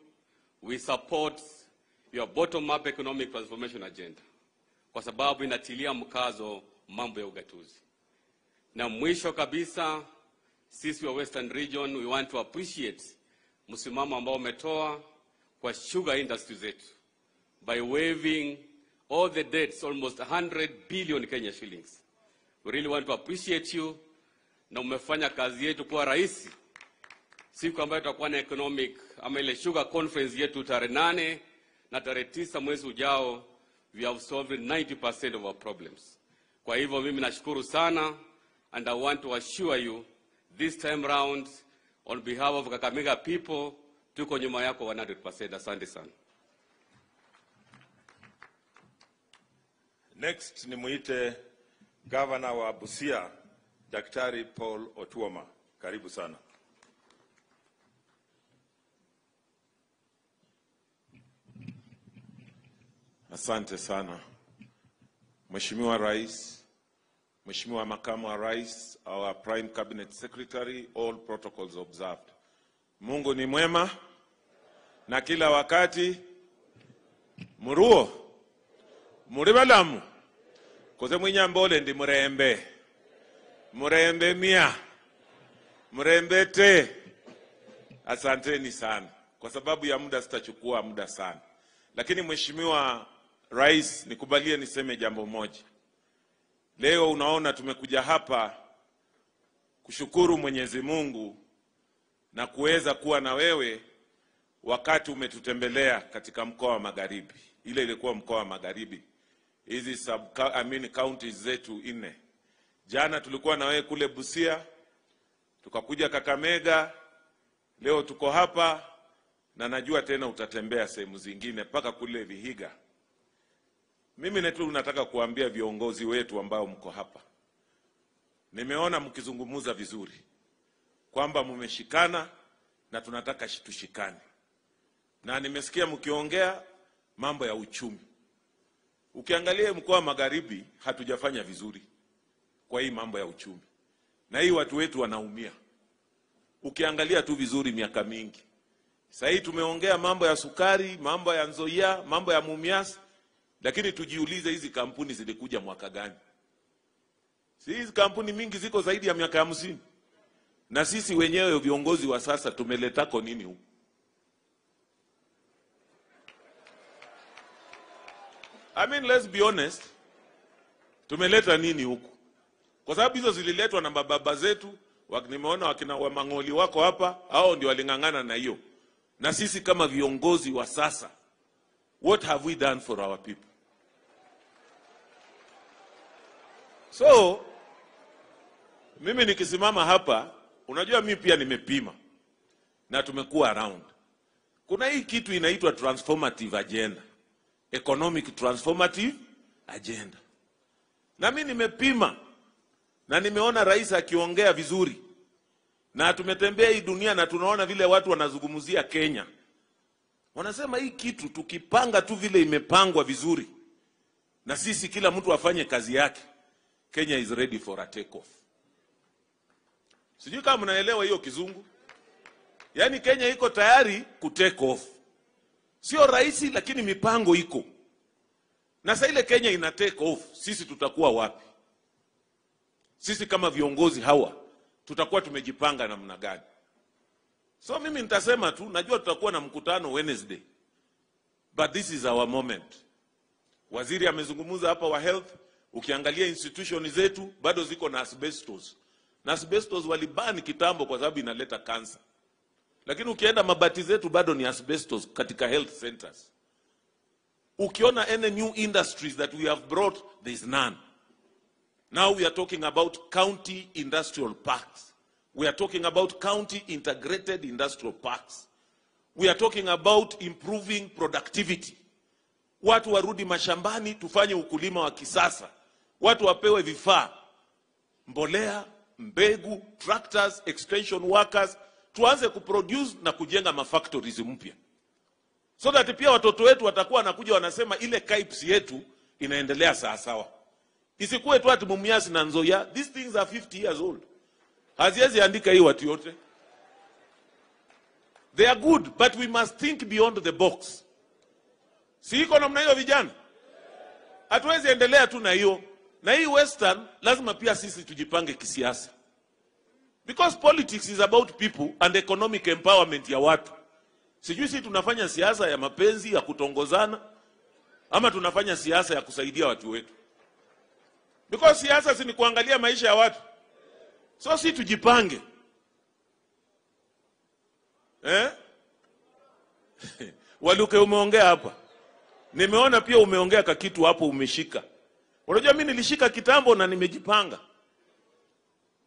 We support your bottom-up economic transformation agenda kwa sababu inatilia mkazo mambo ya ugatuzi. Na mwisho kabisa, sisi wa Western Region, we want to appreciate msimamo ambao umetoa kwa sugar industry zetu by waiving all the debts, almost 100 billion Kenya shillings. We really want to appreciate you, na umefanya kazi yetu kuwa rahisi. Siku ambayo tutakuwa na economic ama ile sugar conference yetu tarehe 8 na tarehe 9 mwezi ujao, we have solved 90% of our problems. Kwa hivyo mimi nashukuru sana, and I want to assure you this time round on behalf of Kakamega people, tuko nyuma yako 100%. Asante sana. Next ni muite Governor wa Busia, Daktari Paul Otuoma. Karibu sana. Asante sana. Mheshimiwa Rais, Mheshimiwa Makamu wa Rais, our Prime Cabinet Secretary, all protocols observed. Mungu ni mwema na kila wakati. Muruo muribalamu koze mwinyambole ndi murembe murembe mia murembe te. Asanteni sana. Kwa sababu ya muda sitachukua muda sana, lakini Mheshimiwa Rais, nikubalie niseme jambo moja. Leo unaona tumekuja hapa kushukuru Mwenyezi Mungu na kuweza kuwa na wewe wakati umetutembelea katika mkoa wa Magharibi. Ile ilikuwa mkoa wa Magharibi, hizi counties zetu 4. Jana tulikuwa na wewe kule Busia, tukakuja Kakamega, leo tuko hapa, na najua tena utatembea sehemu zingine mpaka kule Vihiga. Mimi netu nataka kuambia viongozi wetu ambao mko hapa, nimeona mkizungumza vizuri kwamba mmeshikana na tunataka tushikane. Na nimesikia mkiongea mambo ya uchumi. Ukiangalia mkoa wa Magharibi hatujafanya vizuri kwa hii mambo ya uchumi. Na hii watu wetu wanaumia. Ukiangalia tu vizuri miaka mingi. Sasa hii tumeongea mambo ya sukari, mambo ya Nzoia, mambo ya Mumias, lakini tujiulize hizi kampuni zilikuja mwaka gani? Si hizi kampuni mingi ziko zaidi ya miaka 50. Na sisi wenyewe viongozi wa sasa tumeletako nini huku? I mean, let's be honest. Tumeleta nini huku? Kwa sababu hizo zililetwa na baba zetu, nimeona wakina wa Mangoli wako hapa, hao ndio waling'ang'ana na hiyo. Na sisi kama viongozi wa sasa, what have we done for our people? So, mimi nikisimama hapa, unajua mimi pia nimepima na tumekuwa around. Kuna hii kitu inaitwa transformative agenda. Economic transformative agenda. Na mimi nimepima Na nimeona rais akiongea vizuri. Na tumetembea hii dunia na tunaona vile watu wanazungumzia Kenya. Wanasema hii kitu tukipanga tu vile imepangwa vizuri, na sisi kila mtu afanye kazi yake, Kenya is ready for a take off. Sijui kama mnaelewa hiyo kizungu. Yaani Kenya iko tayari ku take off. Sio rahisi, lakini mipango iko. Na sasa ile Kenya ina take off, sisi tutakuwa wapi? Sisi kama viongozi hawa tutakuwa tumejipanga namna gani? So mimi nitasema tu, najua tutakuwa na mkutano Wednesday, but this is our moment. Waziri amezungumza hapa wa health. Ukiangalia institution zetu bado ziko na asbestos. Na asbestos walibani kitambo kwa sababu inaleta cancer. Lakini ukienda mabati zetu bado ni asbestos katika health centers. Ukiona any new industries that we have brought, there is none. Now we are talking about county industrial parks. We are talking about county integrated industrial parks. We are talking about improving productivity. Watu warudi mashambani, tufanye ukulima wa kisasa. Watu wapewe vifaa, mbolea, mbegu, tractors, extension workers. Tuanze kuproduce na kujenga mafactories mpya. So that pia watoto wetu watakuwa wanakuja wanasema ile KIPS yetu inaendelea sawa sawa. Isikuwe tu ati Mumias na Nzoia. These things are 50 years old. Haziwezi andika hii watu yote. They are good, but we must think beyond the box. Si iko namna hiyo vijana? Hatuwezi endelea tu na hiyo. Na hii Western lazima pia sisi tujipange kisiasa. Because politics is about people and economic empowerment ya watu. Sijui si tunafanya siasa ya mapenzi, ya kutongozana, ama tunafanya siasa ya kusaidia watu wetu. Because siasa si ni kuangalia maisha ya watu. So si tujipange. Eh? Waluke umeongea hapa. Nimeona pia umeongea kakitu hapo umeshika. Unajua mimi nilishika kitambo na nimejipanga.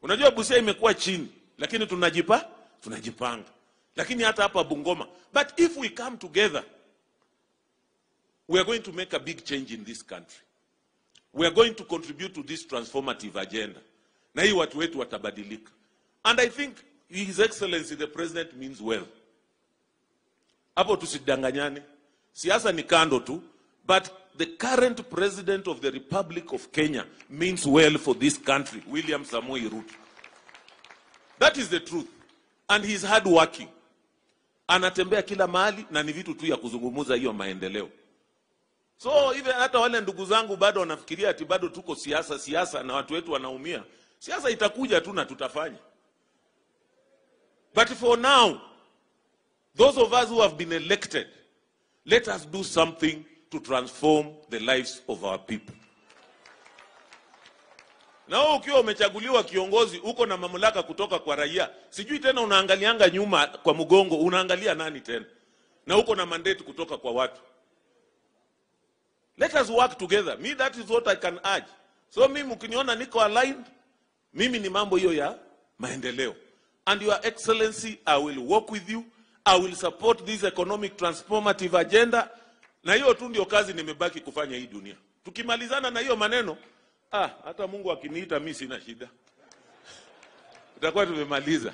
Unajua Busia imekuwa chini, lakini tunajipanga. Lakini hata hapa Bungoma. But if we come together, we are going to make a big change in this country. We are going to contribute to this transformative agenda. Na hii watu wetu watabadilika. And I think His Excellency the President means well. Hapo tusidanganyane. Siasa ni kando tu, but the current President of the Republic of Kenya means well for this country, William Samoei Ruto. That is the truth. And he's hard working. Anatembea kila mahali na ni vitu tu ya kuzungumuza hiyo maendeleo. So even hata wale ndugu zangu bado wanafikiria ati bado tuko siasa siasa na watu wetu wanaumia. Siasa itakuja tu na tutafanya. But for now, those of us who have been elected, let us do something to transform the lives of our people. Na wewe ukiwa umechaguliwa kiongozi, uko na mamlaka kutoka kwa raia, sijui tena unaangalianga nyuma kwa mgongo, unaangalia nani tena? Na uko na mandate kutoka kwa watu. Let us work together. Me, that is what I can urge. So mimi mkiniona niko aligned, mimi ni mambo hiyo ya maendeleo. And Your Excellency, I will work with you. I will support this economic transformative agenda. Na hiyo tu ndio kazi nimebaki kufanya hii dunia. Tukimalizana na hiyo maneno, hata Mungu akiniita mimi sina shida. Tutakuwa tumemaliza.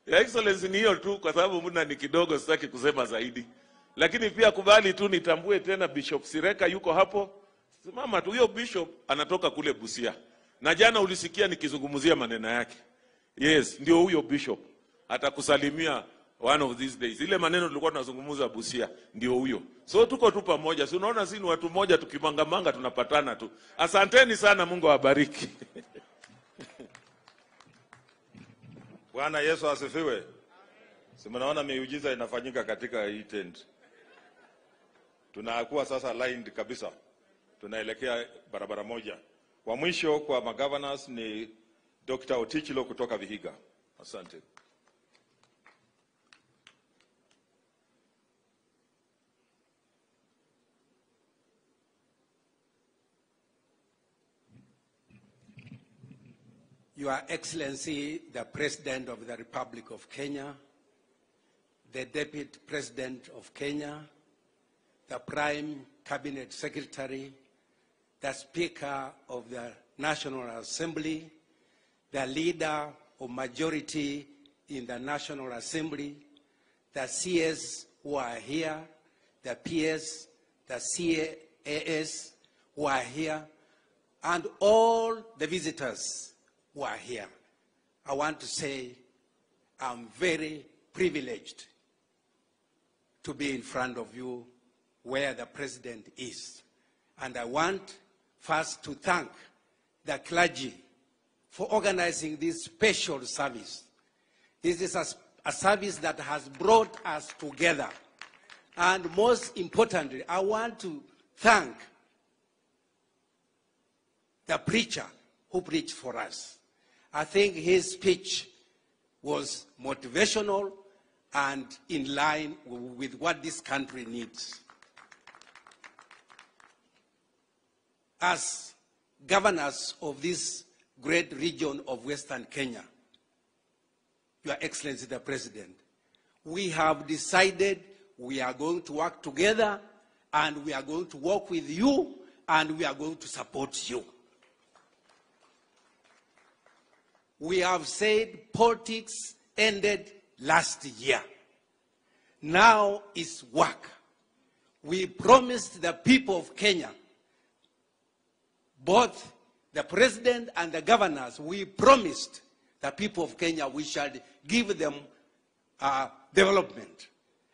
Your Excellency, ni hiyo tu kwa sababu muda ni kidogo, sitaki kusema zaidi. Lakini pia kubali tu nitambue tena Bishop Sireka yuko hapo. Simama tu, huyo bishop anatoka kule Busia. Na jana ulisikia nikizungumzia maneno yake. Yes, ndio huyo bishop. Atakusalimia one of these days. Ile maneno tulikuwa tunazungumza Busia, ndio huyo. So tuko tu pamoja. Si unaona sisi ni watu moja, tukimangamanga tunapatana tu. Asanteni sana, Mungu awabariki. Bwana Yesu asifiwe. Si mnaona miujiza inafanyika katika hii tent. Tunakuwa sasa lined kabisa. Tunaelekea barabara moja. Wa mwisho kwa magovernors ni Dr. Otichilo kutoka Vihiga. Asante. Your Excellency, the President of the Republic of Kenya, the Deputy President of Kenya, the Prime Cabinet Secretary, the Speaker of the National Assembly, the leader of majority in the National Assembly, the CS who are here, the PS, the CAS who are here, and all the visitors who are here. I want to say I'm very privileged to be in front of you where the president is. And I want first to thank the clergy for organizing this special service. This is a service that has brought us together. And most importantly, I want to thank the preacher who preached for us. I think his speech was motivational and in line with what this country needs. As governors of this great region of Western Kenya, Your Excellency the President, we have decided we are going to work together, and we are going to work with you, and we are going to support you. We have said politics ended last year. Now is work. We promised the people of Kenya, both the president and the governors, we promised the people of Kenya we shall give them development.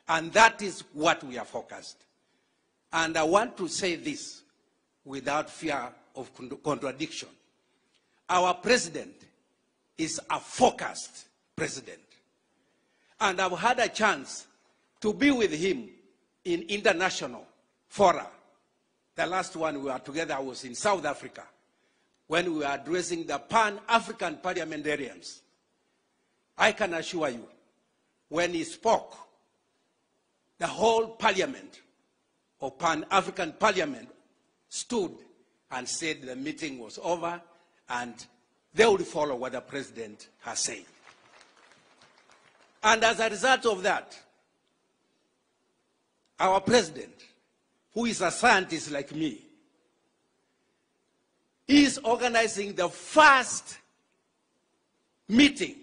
And that is what we are focused. And I want to say this without fear of contradiction. Our president is a focused president. And I've had a chance to be with him in international fora. The last one we were together was in South Africa, when we were addressing the Pan-African parliamentarians. I can assure you, when he spoke, the whole parliament of Pan-African Parliament stood and said the meeting was over and they would follow what the president has said. And as a result of that, our president, who is a scientist like me, is organizing the first meeting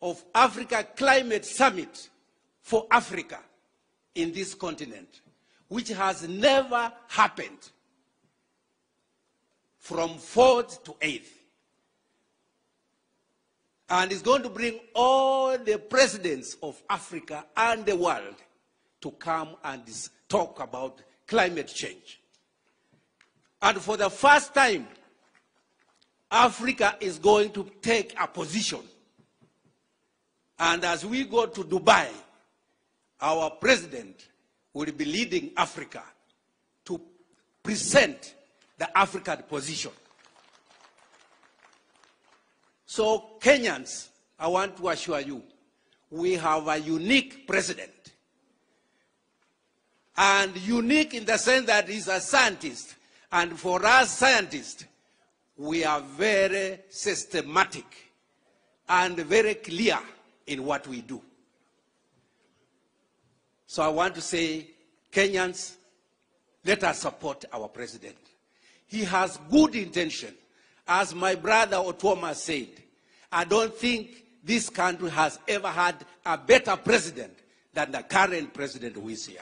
of Africa Climate Summit for Africa in this continent, which has never happened from 4th to 8th. And it's going to bring all the presidents of Africa and the world to come and talk about climate change. And for the first time, Africa is going to take a position. And as we go to Dubai, our president will be leading Africa to present the African position. So Kenyans, I want to assure you, we have a unique president. And unique in the sense that he's a scientist. And for us scientists, we are very systematic and very clear in what we do. So I want to say, Kenyans, let us support our president. He has good intention. As my brother Otuoma said, I don't think this country has ever had a better president than the current president who is here.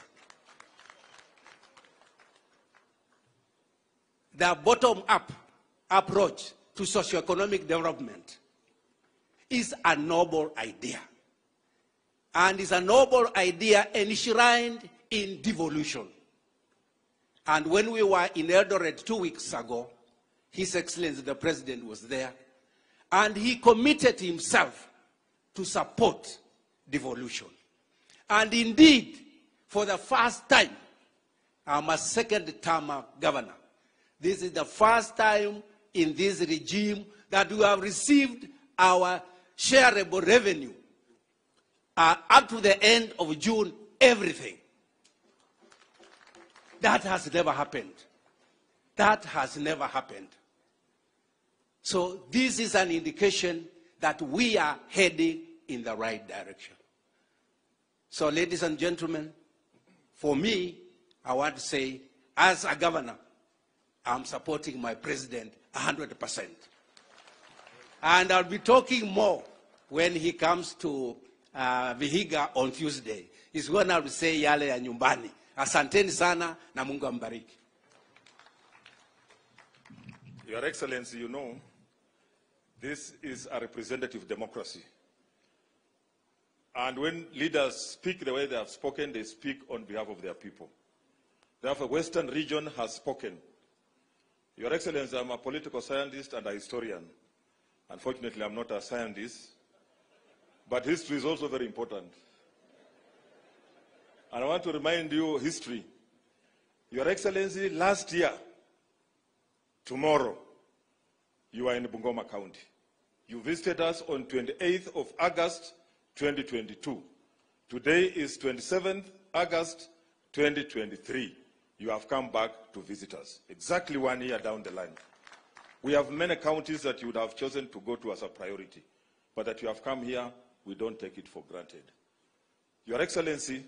The bottom-up approach to socioeconomic development is a noble idea. And it's a noble idea enshrined in devolution. And when we were in Eldoret 2 weeks ago, His Excellency the President was there, and he committed himself to support devolution. And indeed, for the first time, I'm a second-term governor. This is the first time in this regime that we have received our shareable revenue. Up to the end of June, everything. That has never happened. That has never happened. So this is an indication that we are heading in the right direction. So ladies and gentlemen, for me, I want to say, as a governor, I'm supporting my president 100%. And I'll be talking more when he comes to Vihiga on Tuesday. Is when I will say yale ya nyumbani. Asanteni sana na Mungu ambariki. Your Excellency, you know, this is a representative democracy. And when leaders speak the way they have spoken, they speak on behalf of their people. Therefore, Western region has spoken. Your Excellency, I'm a political scientist and a historian. Unfortunately, I'm not a scientist, but history is also very important. And I want to remind you history. Your Excellency, last year, tomorrow, you are in Bungoma County. You visited us on 28th of August, 2022. Today is 27th August, 2023. You have come back to visit us, exactly 1 year down the line. We have many counties that you would have chosen to go to as a priority, but that you have come here, we don't take it for granted. Your Excellency,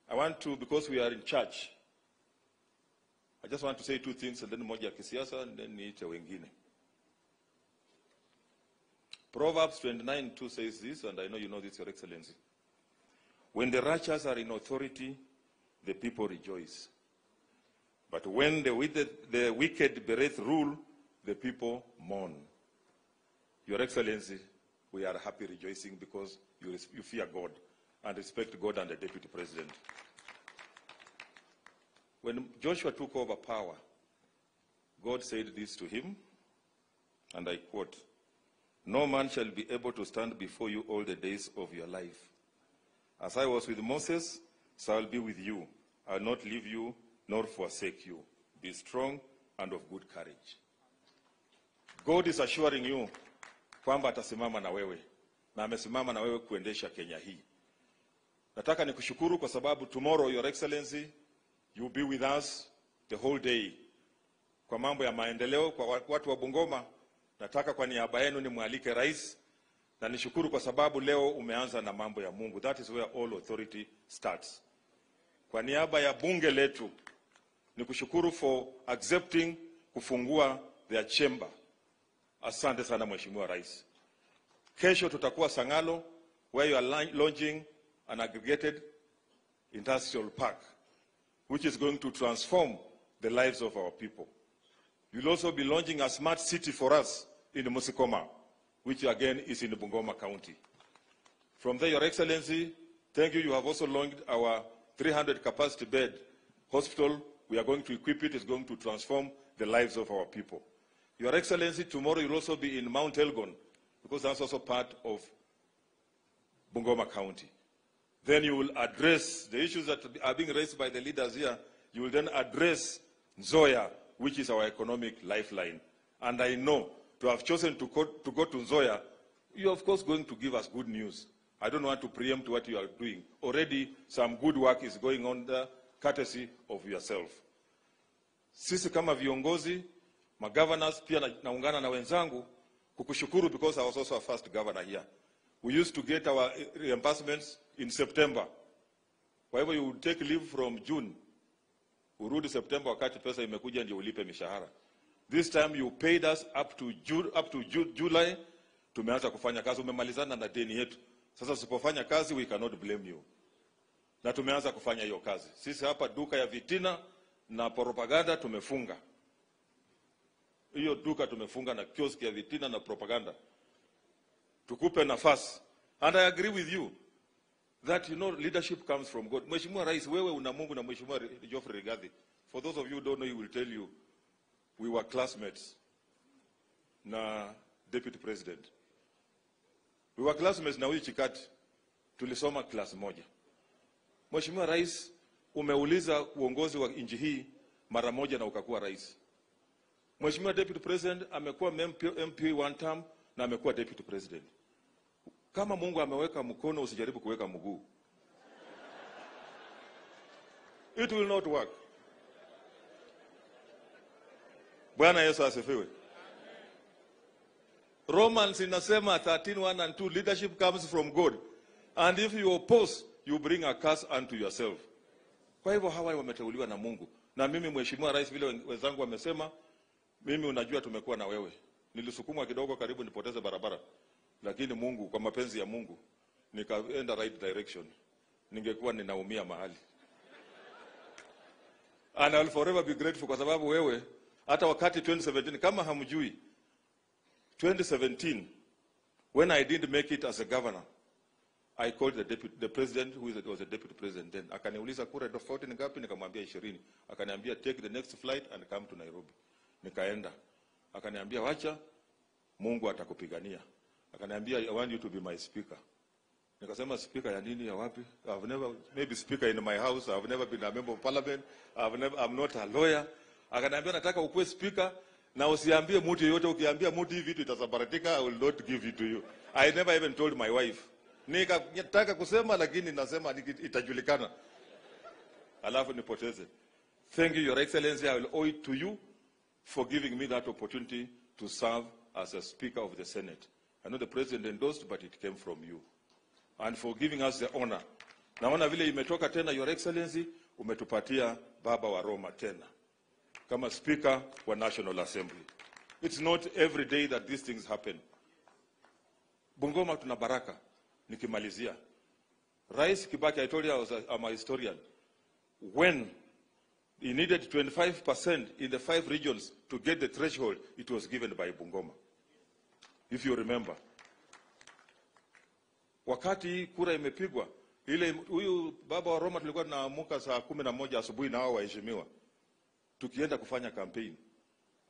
I want to, because we are in church, I just want to say two things, and then moja ya kisiasa, and then niite wengine. Proverbs 29:2 says this, and I know you know this, Your Excellency. When the righteous are in authority, the people rejoice. But when the wicked beareth rule, the people mourn. Your Excellency, we are happy rejoicing because you fear God and respect God and the Deputy President. When Joshua took over power, God said this to him, and I quote, "No man shall be able to stand before you all the days of your life. As I was with Moses, so I will be with you. I will not leave you nor forsake you. Be strong and of good courage." God is assuring you kwamba atasimama na wewe, na amesimama na wewe kuendesha Kenya hii. Nataka nikushukuru kwa sababu tomorrow, Your Excellency, you will be with us the whole day. Kwa mambo ya maendeleo kwa watu wa Bungoma, nataka kwa niaba yenu nimwalike rais na nishukuru kwa sababu leo umeanza na mambo ya Mungu. That is where all authority starts. Kwa niaba ya bunge letu nikushukuru for accepting kufungua their chamber. Asante sana Mheshimiwa Rais. Kesho tutakuwa Sangalo where you are launching an aggregated industrial park which is going to transform the lives of our people. You'll also be launching a smart city for us in Musikoma, which again is in Bungoma County. From there, Your Excellency, thank you. You have also launched our 300 capacity bed hospital. We are going to equip it. It's going to transform the lives of our people. Your Excellency, tomorrow you'll also be in Mount Elgon, because that's also part of Bungoma County. Then you will address the issues that are being raised by the leaders here. You will then address Nzoia, which is our economic lifeline. And I know to have chosen to go to Nzoia, you're of course going to give us good news. I don't want to preempt what you are doing. Already some good work is going on there, courtesy of yourself. Sisi kama viongozi, magovernors, pia naungana na wenzangu kukushukuru because I was also a first governor here. We used to get our reimbursements in September. Kwa hivyo you would take leave from June. Urudi September wakati pesa imekuja ndio ulipe mishahara. This time you paid us up to June, up to July. Tumeanza kufanya kazi, umemalizana na deni yetu. Sasa usipofanya kazi we cannot blame you. Na tumeanza kufanya hiyo kazi. Sisi hapa duka ya vitina na propaganda tumefunga. Hiyo duka tumefunga na kioski ya vitina na propaganda. Tukupe nafasi. And I agree with you that, you know, leadership comes from God. Mheshimiwa Rais, wewe una Mungu na Mheshimiwa Geoffrey Rigathi. For those of you who don't know, he will tell you we were classmates na Deputy President. We were classmates na huyu Chikati. Tulisoma class moja. Mheshimiwa Rais, umeuliza uongozi wa nchi hii mara moja na ukakuwa rais. Mheshimiwa Deputy President amekuwa MP one term na amekuwa Deputy President. Kama Mungu ameweka mkono, usijaribu kuweka mguu. It will not work. Bwana Yesu asifiwe. Romans inasema 13:1 and 2, leadership comes from God. And if you oppose, you bring a curse unto yourself. Kwa hivyo hawa wameteuliwa na Mungu. Na mimi Mheshimiwa Rais, vile wenzangu wamesema, Mimi unajua tumekuwa na wewe. Nilisukumwa kidogo karibu nipoteze barabara. Lakini Mungu, kwa mapenzi ya Mungu, nikaenda right direction. Ningekuwa ninaumia mahali. And I'll forever be grateful kwa sababu wewe, hata wakati 2017, kama hamjui, 2017, when I didn't make it as a governor, I called the president, who was the deputy president then. Akaniuliza kura tofauti ni ngapi, nikamwambia 20. Akaniambia take the next flight and come to Nairobi. Nikaenda. Akaniambia wacha, Mungu atakupigania. Akaniambia I want you to be my speaker. Nikasema speaker ya nini, ya wapi? I've never, maybe speaker in my house, I've never been a member of parliament, I'm not a lawyer. Akaniambia nataka ukuwe speaker na usiambie mtu yeyote, ukiambia mtu hivi vitu itasambaratika, I will not give it to you. I never even told my wife. Nikataka kusema lakini nasema itajulikana. Alafu nipoteze. Thank you, Your Excellency, I will owe it to you for giving me that opportunity to serve as a Speaker of the Senate. I know the President endorsed, but it came from you. And for giving us the honor. Naona vile imetoka tena, Your Excellency, umetupatia Baba wa Roma tena kama Speaker wa National Assembly. It's not every day that these things happen. Bungoma tuna baraka. Nikimalizia, Rais Kibaki, I told you I'm a historian. When he needed 25% in the 5 regions to get the threshold, it was given by Bungoma. If you remember. Wakati kura imepigwa, ile huyu Baba wa Roma tulikuwa tunaamuka saa 11 asubuhi na hao waheshimiwa, tukienda kufanya campaign,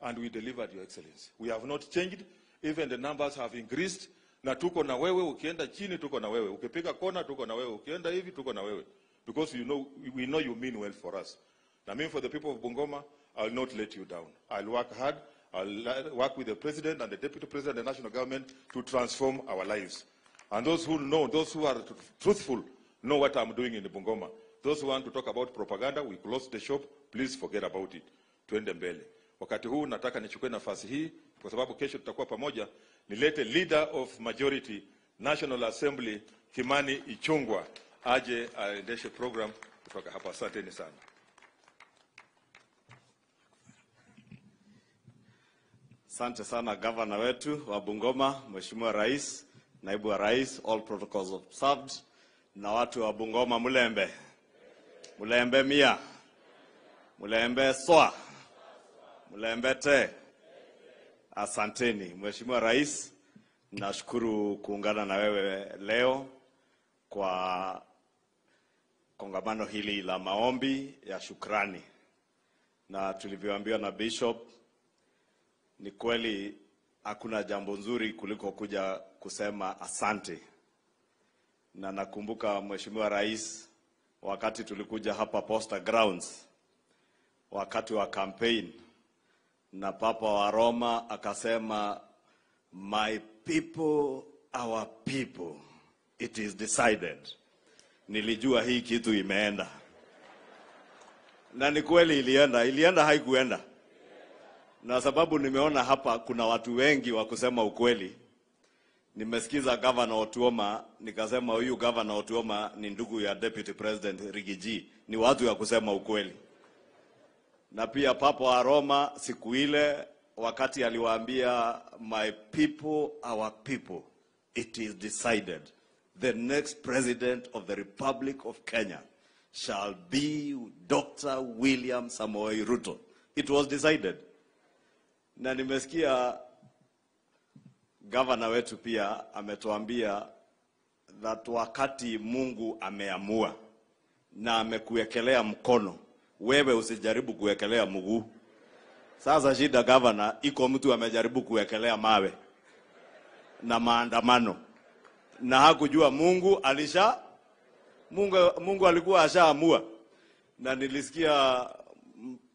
and we delivered, Your Excellency. We have not changed, even the numbers have increased. Na tuko na wewe, ukienda chini tuko na wewe, ukipiga kona tuko na wewe, ukienda hivi tuko na wewe. Because you know, we know you mean well for us. Na mean for the people of Bungoma, I'll not let you down. I'll work hard, I'll work with the President and the Deputy President and the national government to transform our lives. And those who know, those who are truthful, know what I'm doing in the Bungoma. Those who want to talk about propaganda, we close the shop, please forget about it. Tuende mbele. Wakati huu nataka nichukue nafasi hii, kwa sababu kesho tutakuwa pamoja, nilete leader of majority National Assembly Kimani Ichung'wah aje aendeshe program kutoka hapa. Asanteni sana. Asante sana governor wetu wa Bungoma, Mheshimiwa Rais, Naibu wa Rais, all protocols observed, na watu wa Bungoma mulembe. Mulembe mia. Mulembe soa. Mulembe te. Asanteni. Mheshimiwa Rais, nashukuru kuungana na wewe leo kwa kongamano hili la maombi ya shukrani. Na tulivyoambiwa na Bishop, ni kweli hakuna jambo nzuri kuliko kuja kusema asante. Na nakumbuka Mheshimiwa Rais, wakati tulikuja hapa Posta Grounds, wakati wa campaign, na Papa wa Roma akasema, my people, our people, it is decided. Nilijua hii kitu imeenda. Na ni kweli ilienda, ilienda haikuenda. Na sababu nimeona hapa kuna watu wengi wa kusema ukweli. Nimesikiza Governor Otuoma, nikasema huyu Governor Otuoma ni ndugu ya Deputy President Rigiji, ni watu ya kusema ukweli. Na pia Papa wa Roma siku ile wakati aliwaambia, my people, our people, it is decided. The next president of the Republic of Kenya shall be Dr. William Samoei Ruto. It was decided. Na nimesikia governor wetu pia ametuambia that wakati Mungu ameamua na amekuwekelea mkono, wewe usijaribu kuwekelea mguu. Sasa shida governor, iko mtu amejaribu kuwekelea mawe na maandamano, na hakujua Mungu alisha, Mungu alikuwa ashaamua. Na nilisikia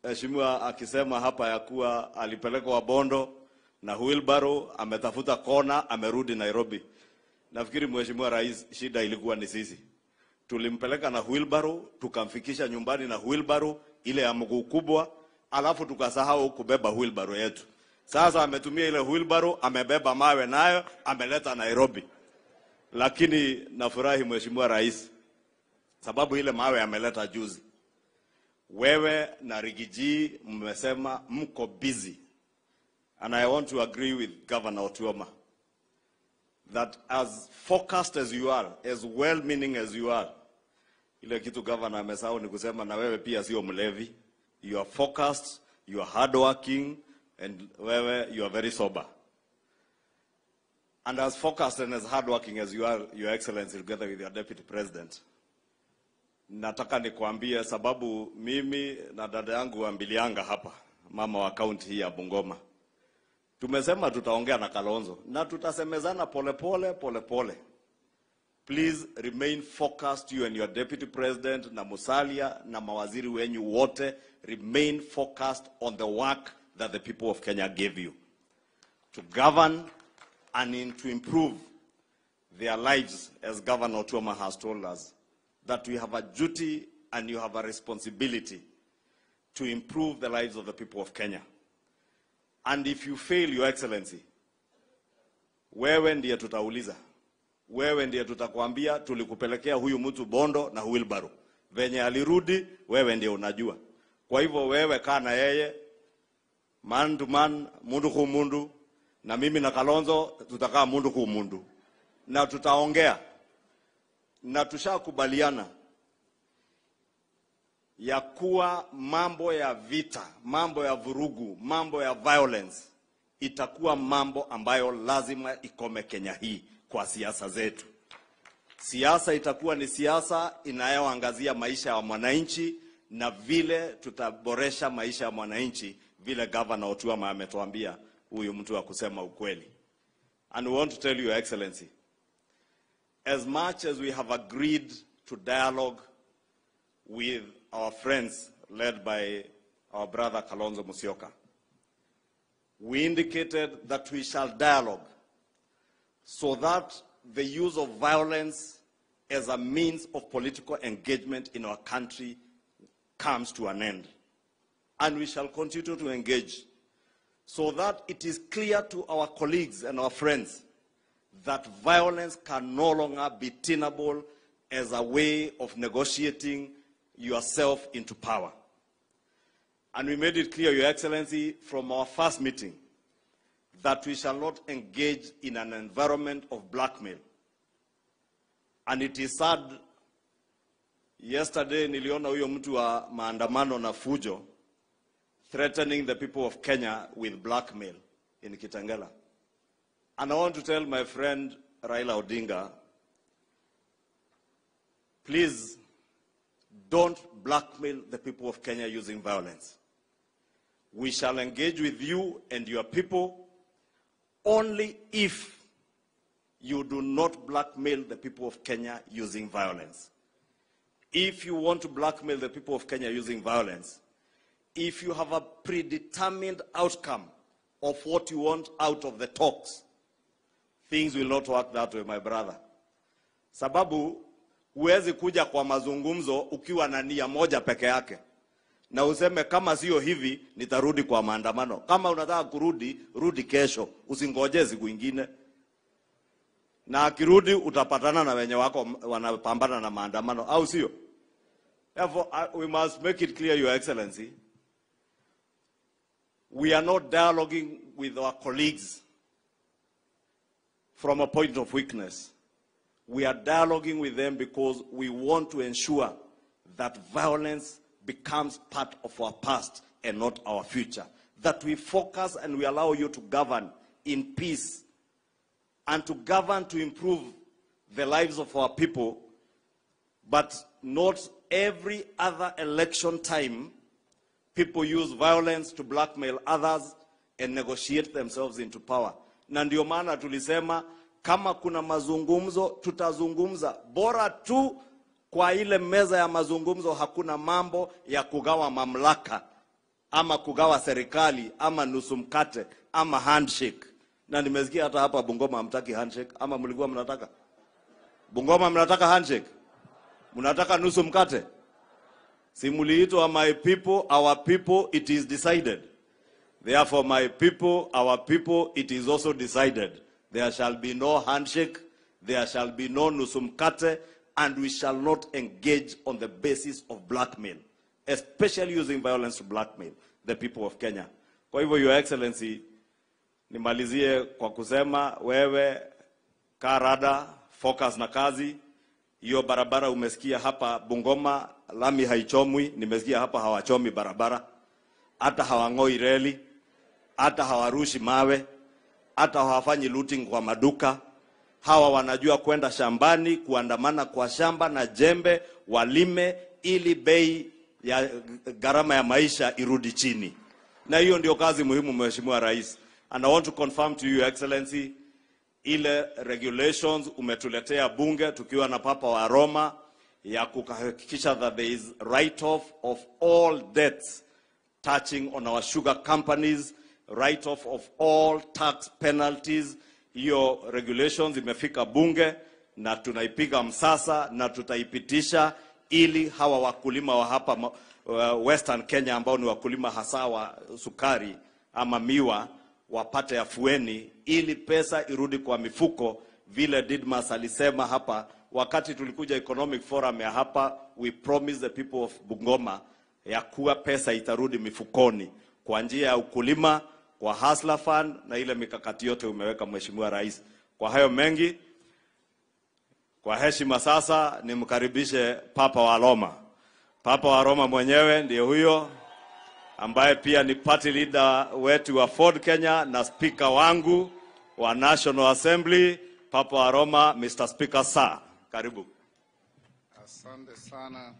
Mheshimiwa akisema hapa ya kuwa alipelekwa Bondo na wheelbarrow, ametafuta kona, amerudi Nairobi. Nafikiri Mheshimiwa Rais, shida ilikuwa ni sisi. Tulimpeleka na wheelbarrow, tukamfikisha nyumbani na wheelbarrow ile ya mguu kubwa, alafu tukasahau kubeba wheelbarrow yetu. Sasa ametumia ile wheelbarrow, amebeba mawe nayo, ameleta Nairobi. Lakini nafurahi Mheshimiwa Rais, sababu ile mawe ameleta juzi. Wewe na Rigiji mmesema mko busy And I want to agree with Governor Otuoma that as focused as you are, as well-meaning as you are, ile kitu governor amesahau ni kusema na wewe pia sio mlevi. You are focused, you are hardworking, and wewe you are very sober. And as focused and as hardworking as you are, Your Excellency, together with your Deputy President, nataka nikuambie sababu mimi na dada yangu wa Mbilianga hapa, mama wa kaunti hii ya Bungoma, tumesema tutaongea na Kalonzo na tutasemezana polepole polepole. Please remain focused, you and your Deputy President na Musalia na mawaziri wenyu wote, remain focused on the work that the people of Kenya gave you to govern and to improve their lives, as Governor Otuoma has told us, that we have a duty and you have a responsibility to improve the lives of the people of Kenya. And if you fail, Your Excellency, wewe ndiye tutauliza. Wewe ndiye tutakwambia tulikupelekea huyu mtu bondo na wheelbarrow. Venye alirudi, wewe ndiye unajua. Kwa hivyo wewe kaa na yeye, man to man, mundu ku mundu, na mimi na Kalonzo tutakaa mundu ku mundu. Na tutaongea. Na tushakubaliana ya kuwa mambo ya vita, mambo ya vurugu, mambo ya violence itakuwa mambo ambayo lazima ikome Kenya hii kwa siasa zetu. Siasa itakuwa ni siasa inayoangazia maisha ya mwananchi na vile tutaboresha maisha ya mwananchi, vile Governor Otuoma ametuambia, huyu mtu wa kusema ukweli. And we want to tell you, Your Excellency, as much as we have agreed to dialogue with our friends led by our brother Kalonzo Musyoka, we indicated that we shall dialogue so that the use of violence as a means of political engagement in our country comes to an end. And we shall continue to engage so that it is clear to our colleagues and our friends that violence can no longer be tenable as a way of negotiating yourself into power. And we made it clear, Your Excellency, from our first meeting, that we shall not engage in an environment of blackmail. And it is sad, yesterday niliona huyo mtu wa maandamano na fujo threatening the people of Kenya with blackmail in Kitengela. And I want to tell my friend Raila Odinga, please don't blackmail the people of Kenya using violence. We shall engage with you and your people only if you do not blackmail the people of Kenya using violence. If you want to blackmail the people of Kenya using violence, if you have a predetermined outcome of what you want out of the talks, things will not work that way, my brother. Sababu, huwezi kuja kwa mazungumzo ukiwa na nia moja peke yake na useme kama sio hivi nitarudi kwa maandamano. Kama unataka kurudi, rudi kesho, usingoje siku ingine. Na akirudi utapatana na wenye wako wanapambana na maandamano, au sio? Therefore, we must make it clear, Your Excellency, we are not dialoguing with our colleagues from a point of weakness. We are dialoguing with them because we want to ensure that violence becomes part of our past and not our future. That we focus and we allow you to govern in peace and to govern to improve the lives of our people, but not every other election time people use violence to blackmail others and negotiate themselves into power. Na ndio maana tulisema kama kuna mazungumzo tutazungumza, bora tu kwa ile meza ya mazungumzo hakuna mambo ya kugawa mamlaka ama kugawa serikali ama nusu mkate ama handshake. Na nimesikia hata hapa Bungoma hamtaki handshake, ama mlikuwa mnataka? Bungoma mnataka handshake? Mnataka nusu mkate? Si muliitwa my people, our people, it is decided. Therefore my people, our people, it is also decided. There shall be no handshake, there shall be no nusu mkate, and we shall not engage on the basis of blackmail, especially using violence to blackmail the people of Kenya. Kwa hivyo, Your Excellency, Nimalizie kwa kusema wewe kaa rada, focus na kazi. Hiyo barabara umesikia hapa Bungoma, lami haichomwi. Nimesikia hapa hawachomi barabara, hata hawang'oi reli, hata hawarushi mawe, hata hawafanyi looting kwa maduka. Hawa wanajua kwenda shambani, kuandamana kwa shamba na jembe, walime ili bei ya gharama ya maisha irudi chini. Na hiyo ndio kazi muhimu, Mheshimiwa Rais. And I want to confirm to you, Your Excellency, ile regulations umetuletea bunge tukiwa na Papa wa Roma ya kuhakikisha that there is write-off of all debts touching on our sugar companies, write-off of all tax penalties. Hiyo regulations imefika bunge na tunaipiga msasa na tutaipitisha ili hawa wakulima wa hapa Western Kenya ambao ni wakulima hasa wa sukari ama miwa wapate afueni ili pesa irudi kwa mifuko, vile Didmas alisema hapa wakati tulikuja Economic Forum ya hapa. We promise the people of Bungoma ya kuwa pesa itarudi mifukoni kwa njia ya ukulima, kwa Hustler Fund na ile mikakati yote umeweka, Mheshimiwa Rais. Kwa hayo mengi, kwa heshima sasa nimkaribishe Papa wa Roma. Papa wa Roma mwenyewe ndiye huyo ambaye pia ni party leader wetu wa Ford Kenya na speaker wangu wa National Assembly, Papa wa Roma, Mr. Speaker sir. Karibu. Asante sana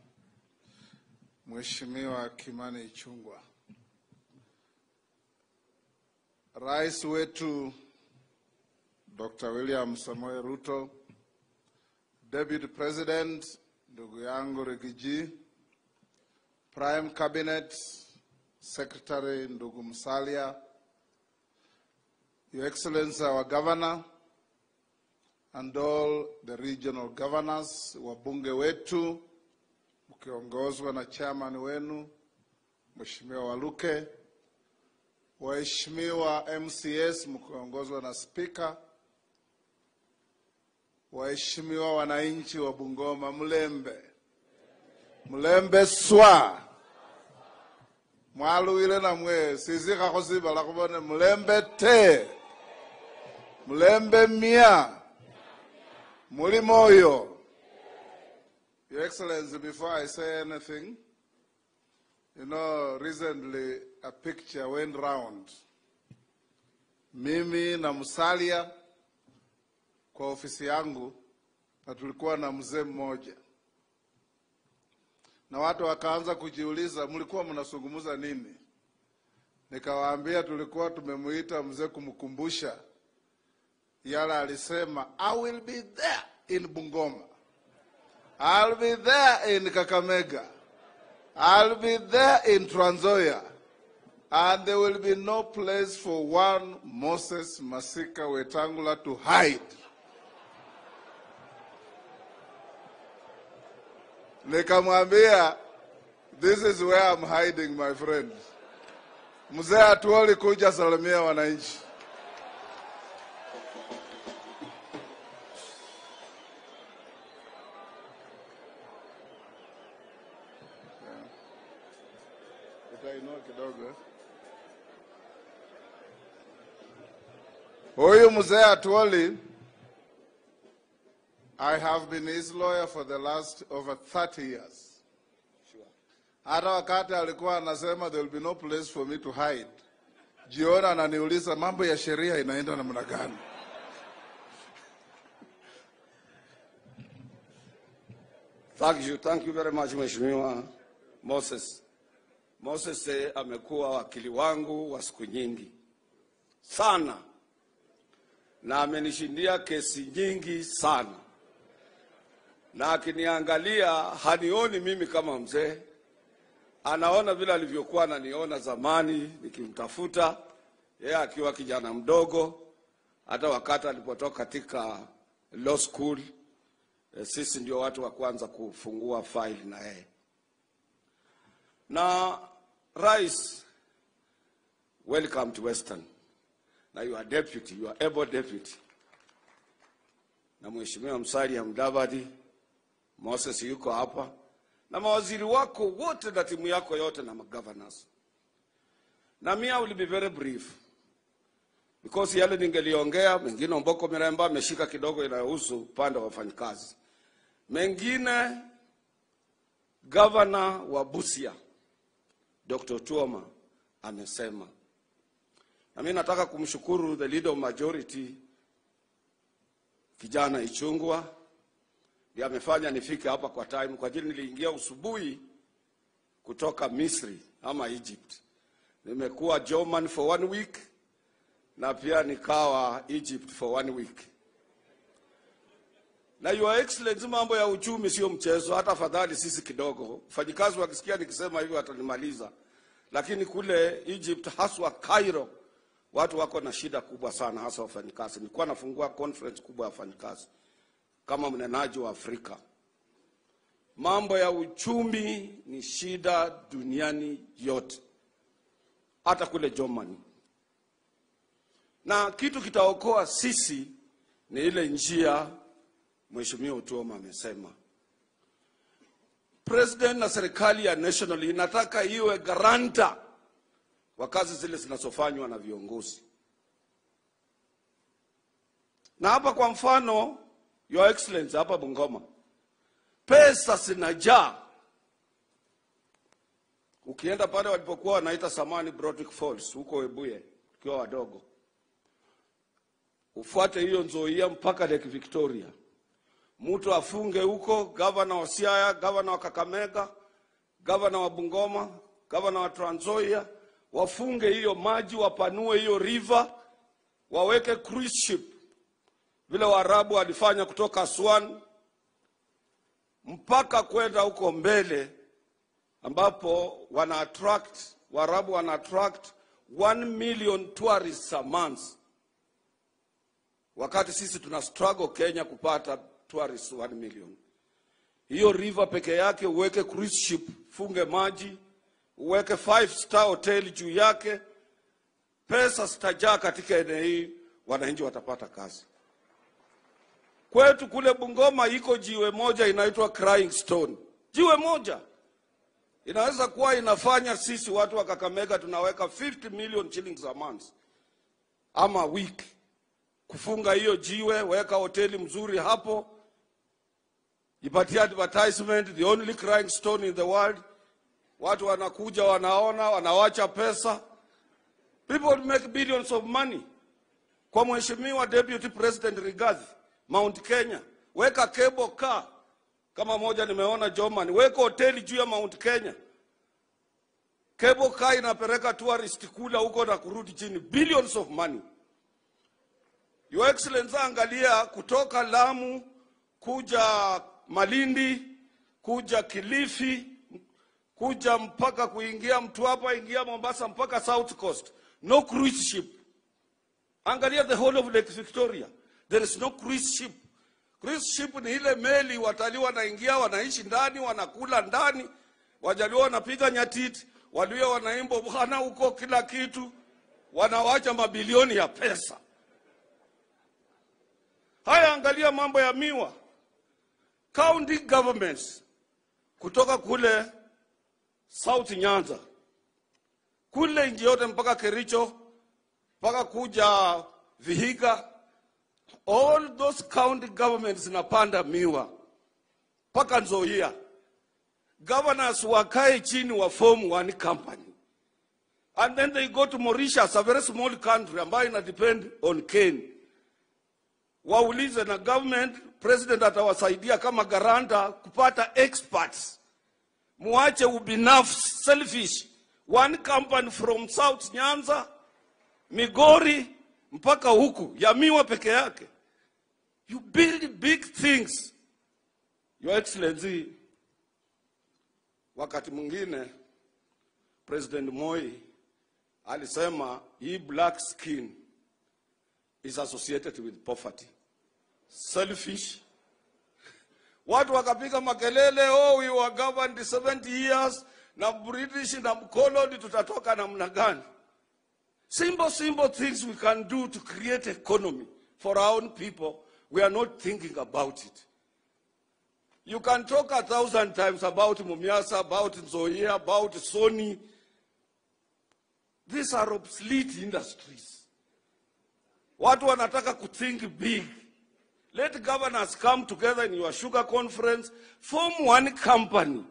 Mheshimiwa Kimani Ichung'wah. Rais wetu Dr. William Samoei Ruto, Deputy President ndugu yangu Riggy G, Prime Cabinet Secretary ndugu Musalia, Your Excellency our Governor and all the regional governors, wabunge wetu mkiongozwa na chairman wenu Mheshimiwa Waluke, waheshimiwa MCS mkiongozwa na speaker, waheshimiwa wananchi wa Bungoma, Mlembe, Mlembe swa mwaluile na mwe sizika khusibala khubone Mlembe te Mlembe mia mulimoyo. Your Excellency, before I say anything, you know, recently a picture went round. Mimi na Musalia kwa ofisi yangu, na tulikuwa na mzee mmoja. Na watu wakaanza kujiuliza, mlikuwa mnazungumza nini? Nikawaambia tulikuwa tumemuita mzee kumkumbusha yala alisema, I will be there in Bungoma. I'll be there in Kakamega. I'll be there in Trans Nzoia. And there will be no place for one Moses Masika Wetangula to hide. Nikamwambia, this is where I'm hiding, my friend. Mzee Atwoli kuja salimia wananchi. Utainua kidogo. Huyu mzee Atwoli, I have been his lawyer for the last over 30 years. Hata wakati alikuwa anasema there will be no place for me to hide, jiona ananiuliza mambo ya sheria inaenda namna gani. Thank you very much, Mheshimiwa Moses. Moses amekuwa wakili wangu wa siku nyingi sana na amenishindia kesi nyingi sana, na akiniangalia hanioni mimi kama mzee, anaona vile alivyokuwa ananiona zamani nikimtafuta yeye akiwa kijana mdogo. Hata wakati alipotoka katika law school, sisi ndio watu wa kwanza kufungua file na yeye. Na Rais, welcome to Western. Na you are deputy, you are able deputy. Na Mheshimiwa Musalia Mudavadi, Moses yuko hapa, na mawaziri wako wote na timu yako yote na governors. Na mimi I will be very brief. Because yale ningeliongea, mengine Omboko Miremba ameshika kidogo inayohusu upande wa wafanyikazi. Mengine Governor wa Busia Dr. Tuoma amesema. Na mimi nataka kumshukuru the leader of majority kijana Ichungwa, ndiye amefanya nifike hapa kwa time, kwa ajili niliingia usubuhi kutoka Misri ama Egypt. Nimekuwa German for 1 week na pia nikawa Egypt for 1 week. Na Your Excellency, mambo ya uchumi sio mchezo, hata afadhali sisi kidogo. Wafanyikazi wakisikia nikisema hivyo watanimaliza. Lakini kule Egypt, haswa Cairo, watu wako na shida kubwa sana, hasa wafanyikazi. Nilikuwa nafungua conference kubwa ya wafanyikazi kama mnenaji wa Afrika. Mambo ya uchumi ni shida duniani yote, hata kule Germany. Na kitu kitaokoa sisi ni ile njia Mheshimiwa Otuoma amesema. President na serikali ya national inataka iwe garanta wa kazi zile zinazofanywa na viongozi. Na hapa kwa mfano, Your Excellency, hapa Bungoma, pesa zinajaa. Ukienda pale walipokuwa wanaita samani Broadwick Falls huko Webuye tukiwa wadogo, ufuate hiyo Nzoia mpaka Lake Victoria. Mtu afunge huko, governor wa Siaya, governor wa Kakamega, governor wa Bungoma, governor wa Trans Nzoia, wafunge hiyo maji, wapanue hiyo river, waweke cruise ship vile Waarabu walifanya kutoka Aswan mpaka kwenda huko mbele, ambapo wana attract, Waarabu wana attract 1 million tourists a month, wakati sisi tuna struggle Kenya kupata tourists 1 million. Hiyo river peke yake uweke cruise ship, funge maji, uweke 5-star hotel juu yake, pesa zitajaa katika eneo hii, wananchi watapata kazi. Kwetu kule Bungoma iko jiwe moja inaitwa Crying Stone. Jiwe moja inaweza kuwa inafanya sisi watu wa Kakamega tunaweka 50 million shillings a month ama week kufunga hiyo jiwe, weka hoteli mzuri hapo, ipatie advertisement, the only crying stone in the world. Watu wanakuja, wanaona, wanawacha pesa. People make billions of money. Kwa Mheshimiwa Deputy President Rigathi, Mount Kenya, weka cable car kama moja nimeona Germany, weka hoteli juu ya Mount Kenya. Cable car inapeleka tourist kula huko na kurudi chini, billions of money. Your Excellency, angalia kutoka Lamu kuja Malindi, kuja Kilifi, kuja mpaka kuingia Mtwapa, ingia Mombasa mpaka South Coast. No cruise ship. Angalia the whole of Lake Victoria. There is no cruise ship. Cruise ship ni ile meli watalii wanaingia, wanaishi ndani, wanakula ndani, Wajaluo wanapiga nyatiti, Waluya wanaimba bwana huko kila kitu, wanawacha mabilioni ya pesa. Haya, angalia mambo ya miwa. County governments kutoka kule South Nyanza, kule nchi yote mpaka Kericho, mpaka kuja Vihiga, all those county governments zinapanda miwa mpaka Nzoia. Governors wakae chini wa form one company. And then they go to Mauritius, a very small country ambayo ina depend on cane. Waulize na government, president atawasaidia kama garanta kupata experts. Muache ubinafsi, selfish. One company from South Nyanza, Migori, mpaka huku, ya miwa peke yake. You build big things. Your Excellency, wakati mwingine President Moi alisema hii black skin is associated with poverty. Selfish. Watu wakapiga makelele, oh, we were governed 70 years na British na mkoloni, tutatoka namna gani? Simple things we can do to create economy for our own people. We are not thinking about it. You can talk 1,000 times about Mumias, about Nzoia, about Sony. These are obsolete industries. Watu wanataka kuthink big. Let governors come together in your sugar conference, form one company.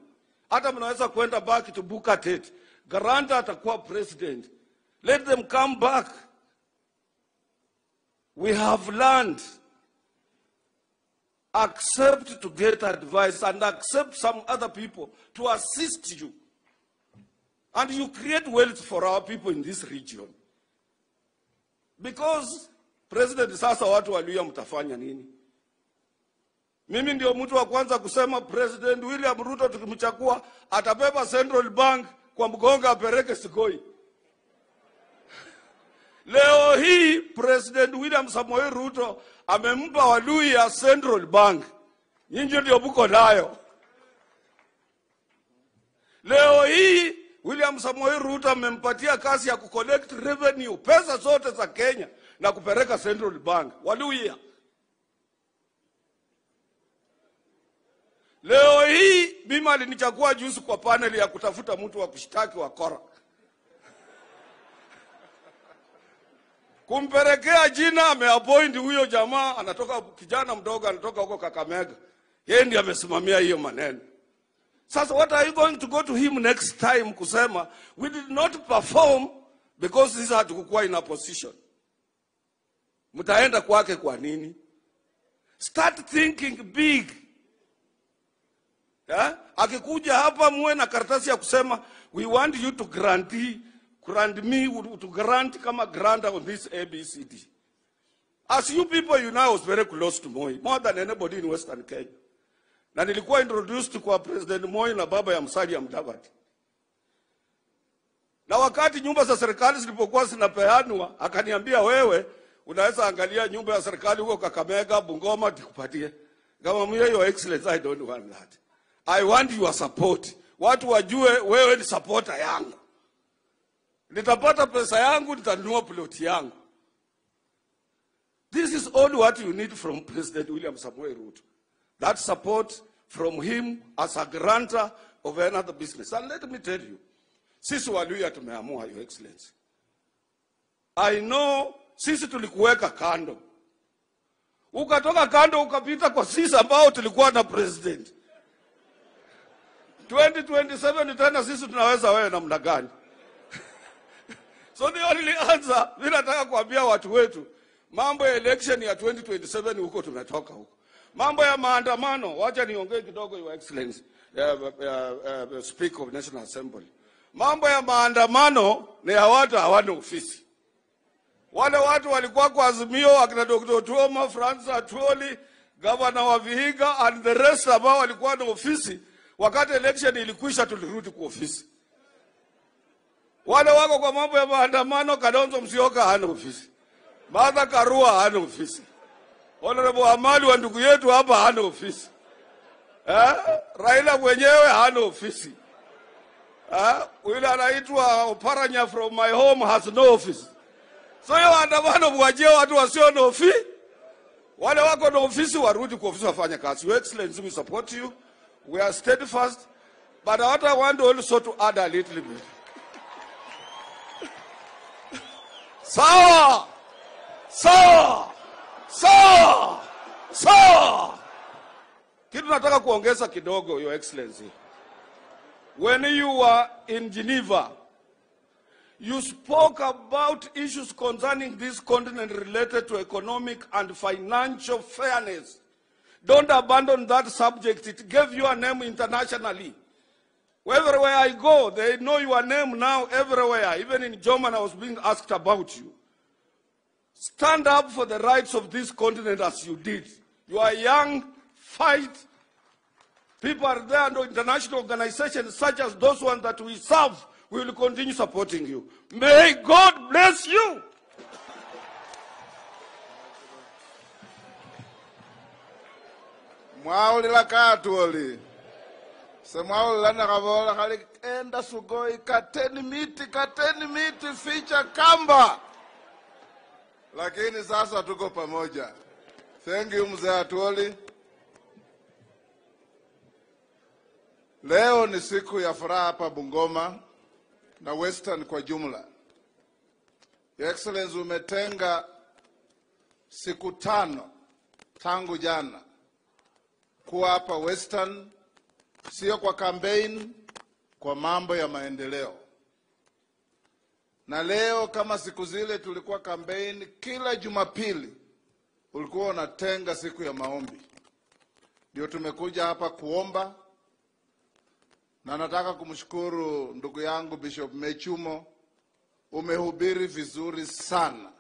Hata mnaweza kwenda back to Bukatet. Garanta atakuwa president. Let them come back. We have learned. Accept to get advice and accept some other people to assist you. And you create wealth for our people in this region. Because President, sasa watu Waluhya mtafanya nini? Mimi ndio mtu wa kwanza kusema President William Ruto tukimchagua atabeba Central Bank kwa mgongo apeleke Sugoi. Leo hii President William Samoei Ruto amempa Waluhya Central Bank. Nyinyi ndio mko nayo. Leo hii William Samoei Ruto amempatia kazi ya kucollect revenue, pesa zote za Kenya na kupeleka Central Bank. Waluhya. Leo hii mimi alinichagua juzi kwa panel ya kutafuta mtu wa kushtaki wakora. Kumpelekea jina, ameappoint huyo jamaa, anatoka kijana mdogo, anatoka huko Kakamega. Yeye ndiye amesimamia hiyo maneno. Sasa what are you going to go to him next time kusema we did not perform because sisi hatukuwa in a position? Mtaenda kwake kwa nini? Start thinking big. Yeah? Akikuja hapa muwe na karatasi ya kusema we want you to grant me, to grant kama grant on this ABCD. As you people, you know, I was very close to Moi, more than anybody in Western Kenya. Na nilikuwa introduced kwa President Moi na baba ya Musalia Mudavadi. Na wakati nyumba za serikali zilipokuwa zinapeanwa, akaniambia wewe unaweza angalia nyumba ya serikali huko Kakamega, Bungoma, nikupatie. Nikamwambia Your Excellency, I don't want that. I want your support. Watu wajue wewe ni supporter yangu. Nitapata pesa yangu, nitanunua plot yangu. This is all what you need from President William Samoei Ruto. That support from him as a grantor of another business. And let me tell you, sisi Waluhya tumeamua, Your Excellency. I know sisi tulikuweka kando. Ukatoka kando ukapita kwa sisi ambao tulikuwa na president. 2027 tena sisi tunaweza wewe namna gani? So the only answer, mimi nataka kuambia watu wetu, mambo ya election ya 2027 huko tumetoka huko. Mambo ya maandamano, wacha niongee kidogo Your Excellency, Speaker of National Assembly. Mambo ya maandamano ni ya watu hawana ofisi. Wale watu walikuwa kwa Azimio, akina Dr. Otuoma, Francis Atwoli, Governor wa Vihiga and the rest ambao walikuwa na ofisi, wakati election ilikwisha tulirudi kwa ofisi. Wale wako kwa mambo ya maandamano, Kalonzo Musyoka hana ofisi. Martha Karua hana ofisi. Honorable Amali wa ndugu yetu hapa hana ofisi. Raila mwenyewe hana ofisi. Yule anaitwa Oparanya from my home has no office. So hiyo maandamano mwajie watu wasio na ofisi. Wale wako na ofisi warudi kwa ofisi wafanye kazi. Your Excellency, we support you. We are steadfast. But what I want also to add a little bit. Sawa! Sawa! Sawa! Sawa! Kitu nataka kuongeza kidogo, Your Excellency. When you were in Geneva, you spoke about issues concerning this continent related to economic and financial fairness. Don't abandon that subject. It gave you a name internationally. Everywhere I go, they know your name now everywhere. Even in Germany, I was being asked about you. Stand up for the rights of this continent as you did. You are young, fight. People are there, and international organizations such as those ones that we serve, we will continue supporting you. May God bless you. Mwaulila Katwoli. Semwaulila nakavola khali enda Sugoi, kateni miti, ficha kamba. Lakini sasa tuko pamoja. Thank you Mzee Atwoli. Leo ni siku ya furaha hapa Bungoma na Western kwa jumla. Your Excellency, umetenga Siku 5 tangu jana kuwa hapa Western, sio kwa campaign, kwa mambo ya maendeleo. Na leo kama siku zile tulikuwa campaign, kila Jumapili ulikuwa unatenga siku ya maombi. Ndio tumekuja hapa kuomba. Na nataka kumshukuru ndugu yangu Bishop Mechumo, umehubiri vizuri sana.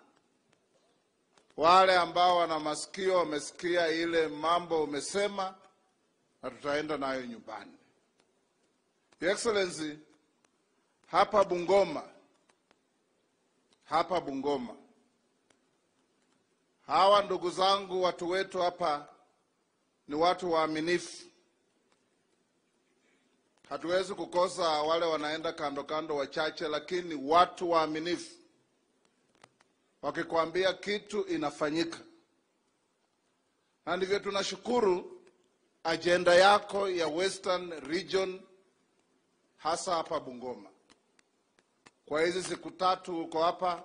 Wale ambao wana masikio wamesikia ile mambo umesema, na tutaenda nayo nyumbani. Your Excellency, hapa Bungoma, hawa ndugu zangu, watu wetu hapa ni watu waaminifu. Hatuwezi kukosa wale wanaenda kando kando wachache, lakini watu waaminifu. Wakikwambia kitu inafanyika. Na ndivyo tunashukuru agenda yako ya Western Region, hasa hapa Bungoma. Kwa hizi siku 3 uko hapa,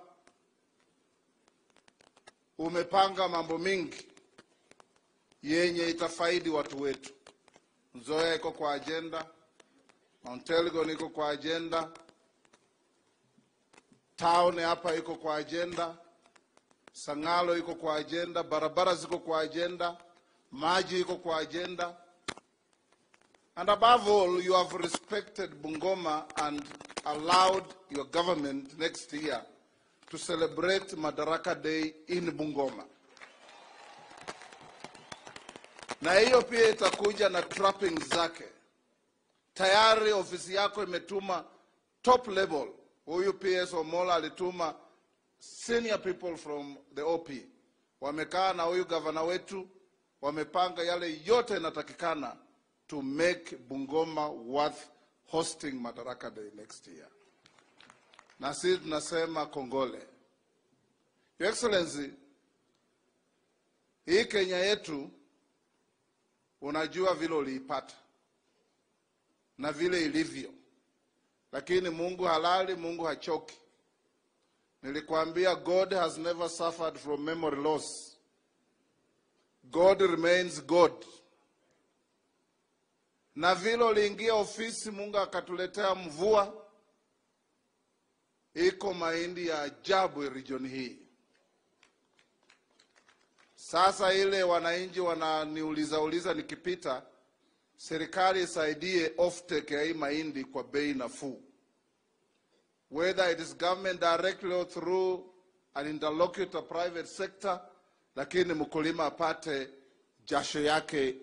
umepanga mambo mingi yenye itafaidi watu wetu. Nzoia iko kwa agenda, Mount Elgon iko kwa agenda, town hapa iko kwa agenda, Sangalo iko kwa agenda, barabara ziko kwa agenda, maji iko kwa agenda. And above all, you have respected Bungoma and allowed your government next year to celebrate Madaraka Day in Bungoma. Na hiyo pia itakuja na trappings zake. Tayari ofisi yako imetuma top level. Huyu PS Omola alituma senior people from the OP. Wamekaa na huyu governor wetu, wamepanga yale yote yanatakikana to make Bungoma worth hosting Madaraka Day next year. Na sisi tunasema kongole. Your Excellency, hii Kenya yetu unajua vile uliipata na vile ilivyo. Lakini Mungu halali, Mungu hachoki. Nilikwambia God has never suffered from memory loss. God remains God. Na vile uliingia ofisi, Mungu akatuletea mvua. Iko mahindi ya ajabu region hii. Sasa ile wananchi wananiuliza uliza nikipita, serikali isaidie off-take ya hii mahindi kwa bei nafuu. Whether it is government directly or through an interlocutor private sector, lakini mkulima apate jasho yake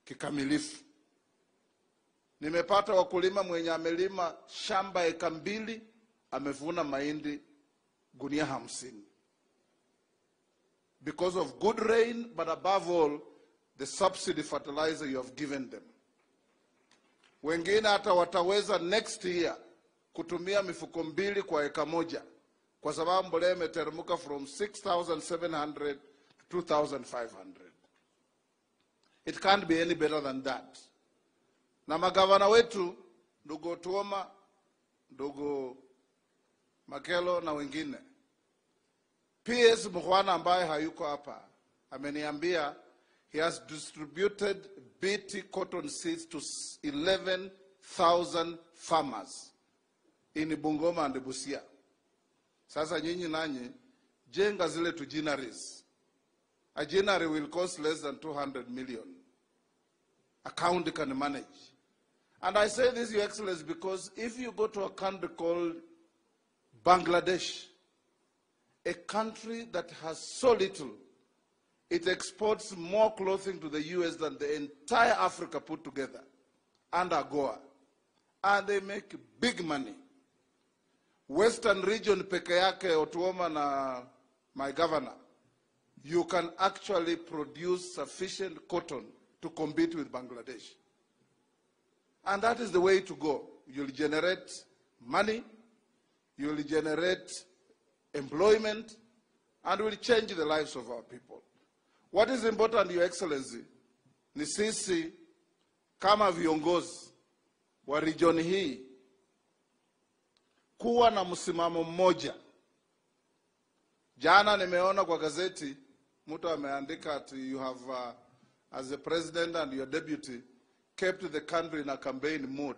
kikamilifu. Nimepata wakulima mwenye amelima shamba eka 2 amevuna mahindi gunia 50. Because of good rain, but above all, the subsidy fertilizer you have given them. Wengine hata wataweza next year kutumia mifuko 2 kwa eka 1, kwa sababu mbolea imeteremka from 6,700 to 2,500. It can't be any better than that. Na magavana wetu, ndugu Otuoma, ndugu Makelo na wengine, PS Mukhwana ambaye hayuko hapa ameniambia he has distributed BT cotton seeds to 11,000 farmers in Bungoma and Busia. Sasa nyinyi nanyi jenga zile tu ginneries. A ginnery will cost less than 200 million. A county can manage. And I say this, Your Excellency, because if you go to a country called Bangladesh, a country that has so little, it exports more clothing to the US than the entire Africa put together, and AGOA. And they make big money. Western region peke yake, Otuoma na my governor, you can actually produce sufficient cotton to compete with Bangladesh. And that is the way to go. You'll generate money, you'll generate employment, and will change the lives of our people. What is important, Your Excellency, ni sisi kama viongozi wa region hii kuwa na msimamo mmoja. Jana nimeona kwa gazeti Mtu ameandika ati you have as a president and your deputy kept the country in a campaign mood.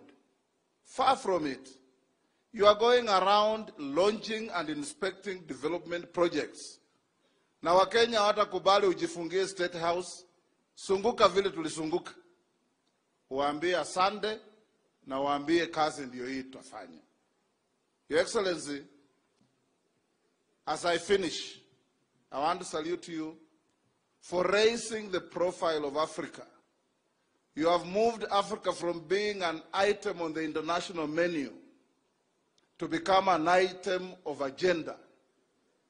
Far from it. You are going around launching and inspecting development projects. Na Wakenya hawatakubali ujifungie State House. Sunguka vile tulisunguka. Waambie asante na waambie kazi ndio hii tutafanya. Your Excellency, as I finish, I want to salute you for raising the profile of Africa. You have moved Africa from being an item on the international menu to become an item of agenda.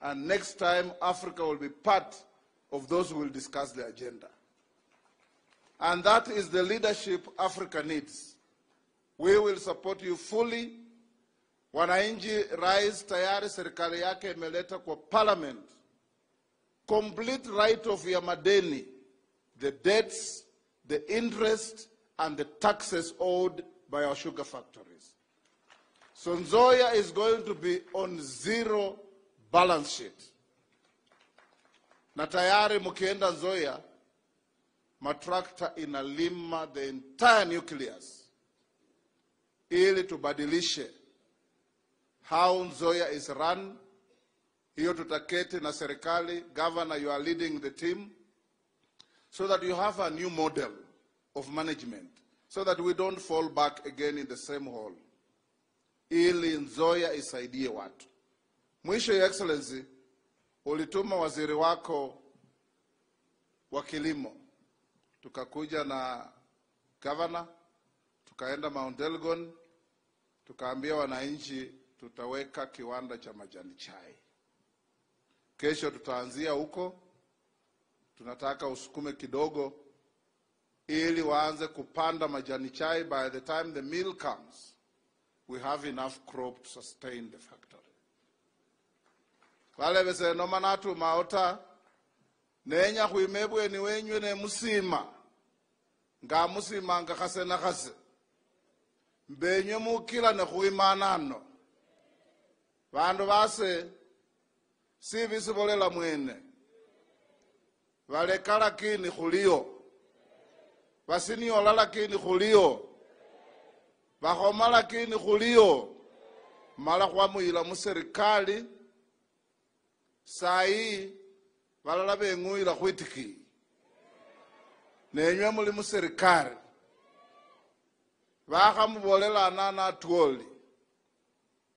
And next time, Africa will be part of those who will discuss the agenda. And that is the leadership Africa needs. We will support you fully. Wananchi, Rais tayari serikali yake imeleta kwa parliament complete write-off ya madeni, the debts, the interest, and the taxes owed by our sugar factories. So Nzoia is going to be on zero balance sheet. Na tayari mkienda Nzoia, matrakta inalima the entire nucleus ili tubadilishe how Nzoia is run. Hiyo tutaketi na serikali. Governor, you are leading the team so that you have a new model of management, so that we don't fall back again in the same hole, ili Nzoia isaidie watu. Mwisho, Your Excellency, ulituma waziri wako wa kilimo, tukakuja na governor, tukaenda Mount Elgon, tukaambia wananchi tutaweka kiwanda cha majani chai. Kesho tutaanzia huko. Tunataka usukume kidogo ili waanze kupanda majani chai. By the time the mill comes, we have enough crop to sustain the factory. Wale bese nomanatu maota nenya huimebwe ni wenywe ne musima nga musima nga khase na khase mbenywe mukila ne khuimanano bandu base sibisibolela mwene baleka lakini khulio basiniola lakini khulio bakhoma lakini khulio mala khwamuyila muserikali sayi balala beng'uyila khwitiki nenywe muli muserikali bakhamubolela anana atwoli.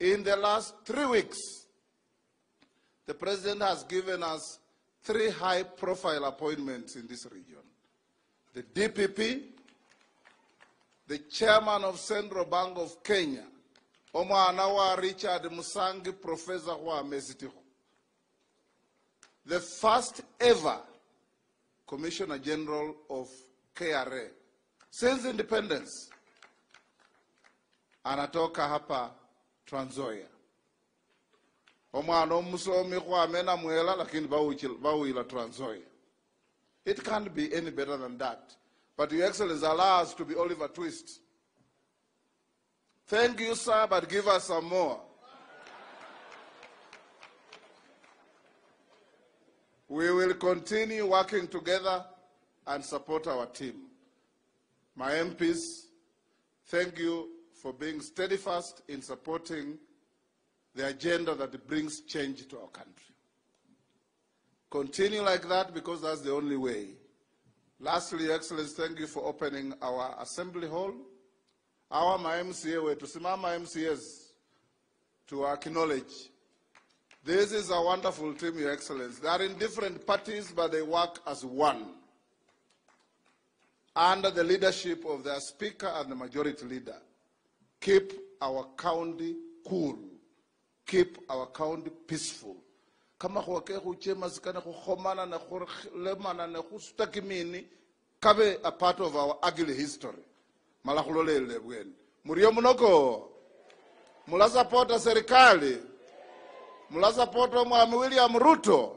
In the last 3 weeks, the president has given us 3 high-profile appointments in this region. The DPP, the chairman of Central Bank of Kenya, omwana wa Richard Musangi, professor wa Mesitiho, the first ever Commissioner General of KRA since independence, anatoka hapa Trans Nzoia. Omwana omusomi khwamena mwela lakini bawila Trans Nzoia. It can't be any better than that. But Your Excellency, allow us to be Oliver Twist. Thank you, sir, but give us some more. We will continue working together and support our team. My MPs, thank you for being steadfast in supporting the agenda that brings change to our country. Continue like that, because that's the only way. Lastly, Your Excellency, thank you for opening our assembly hall. Our MCA wetu, simama MCAs, to acknowledge. This is a wonderful team, Your Excellency. They are in different parties, but they work as one, under the leadership of their speaker and the majority leader. Keep our county cool. Keep our county peaceful. Kama khwake khuchema sikana khukhomana ne khulemana ne khusuta kimini kabe a part of our ugly history. Mala khulolele bwene. Murio munoko. Mulasapota serikali. Mulasapota Mwami William Ruto.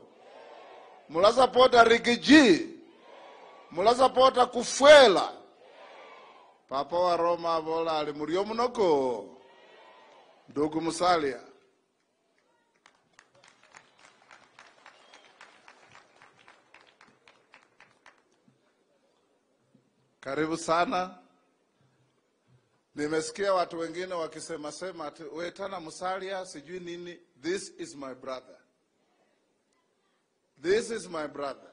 Mulasapota Rigiji. Mulasapota Kufwela. Papa wa Roma bola ali murio munoko. Ndugu Musalia. Karibu sana. Nimesikia watu wengine wakisema sema ati Wetana Musalia sijui nini. This is my brother. This is my brother.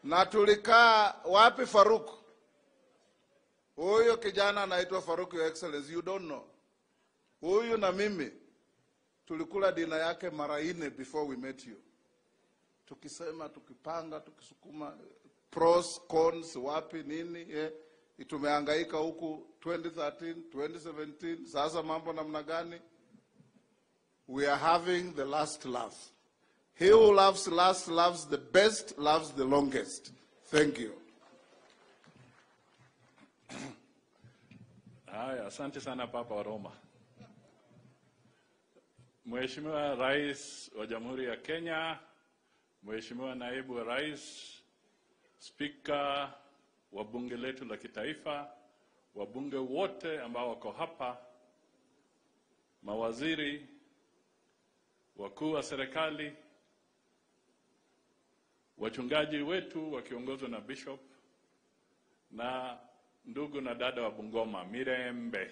Na tulikaa wapi Faruk? Huyo kijana anaitwa Faruk, Your Excellency, you don't know. Huyu na mimi tulikula dinner yake mara 4 before we met you. Tukisema, tukipanga, tukisukuma pros, cons, wapi nini, Tumehangaika huku 2013, 2017, sasa mambo namna gani? We are having the last laugh. He who loves last, loves the best, loves the longest. Thank you. Haya, asante sana Papa wa Roma. Mheshimiwa Rais wa Jamhuri ya Kenya, Mheshimiwa Naibu wa Rais, Spika wa Bunge letu la Kitaifa, wabunge wote ambao wako hapa, mawaziri, wakuu wa serikali, wachungaji wetu wakiongozwa na Bishop, na ndugu na dada wa Bungoma, mirembe.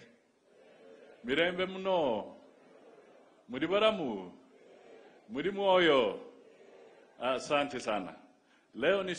Mirembe mno. Muri baramu. Muri mwoyo. Asante sana. Leo ni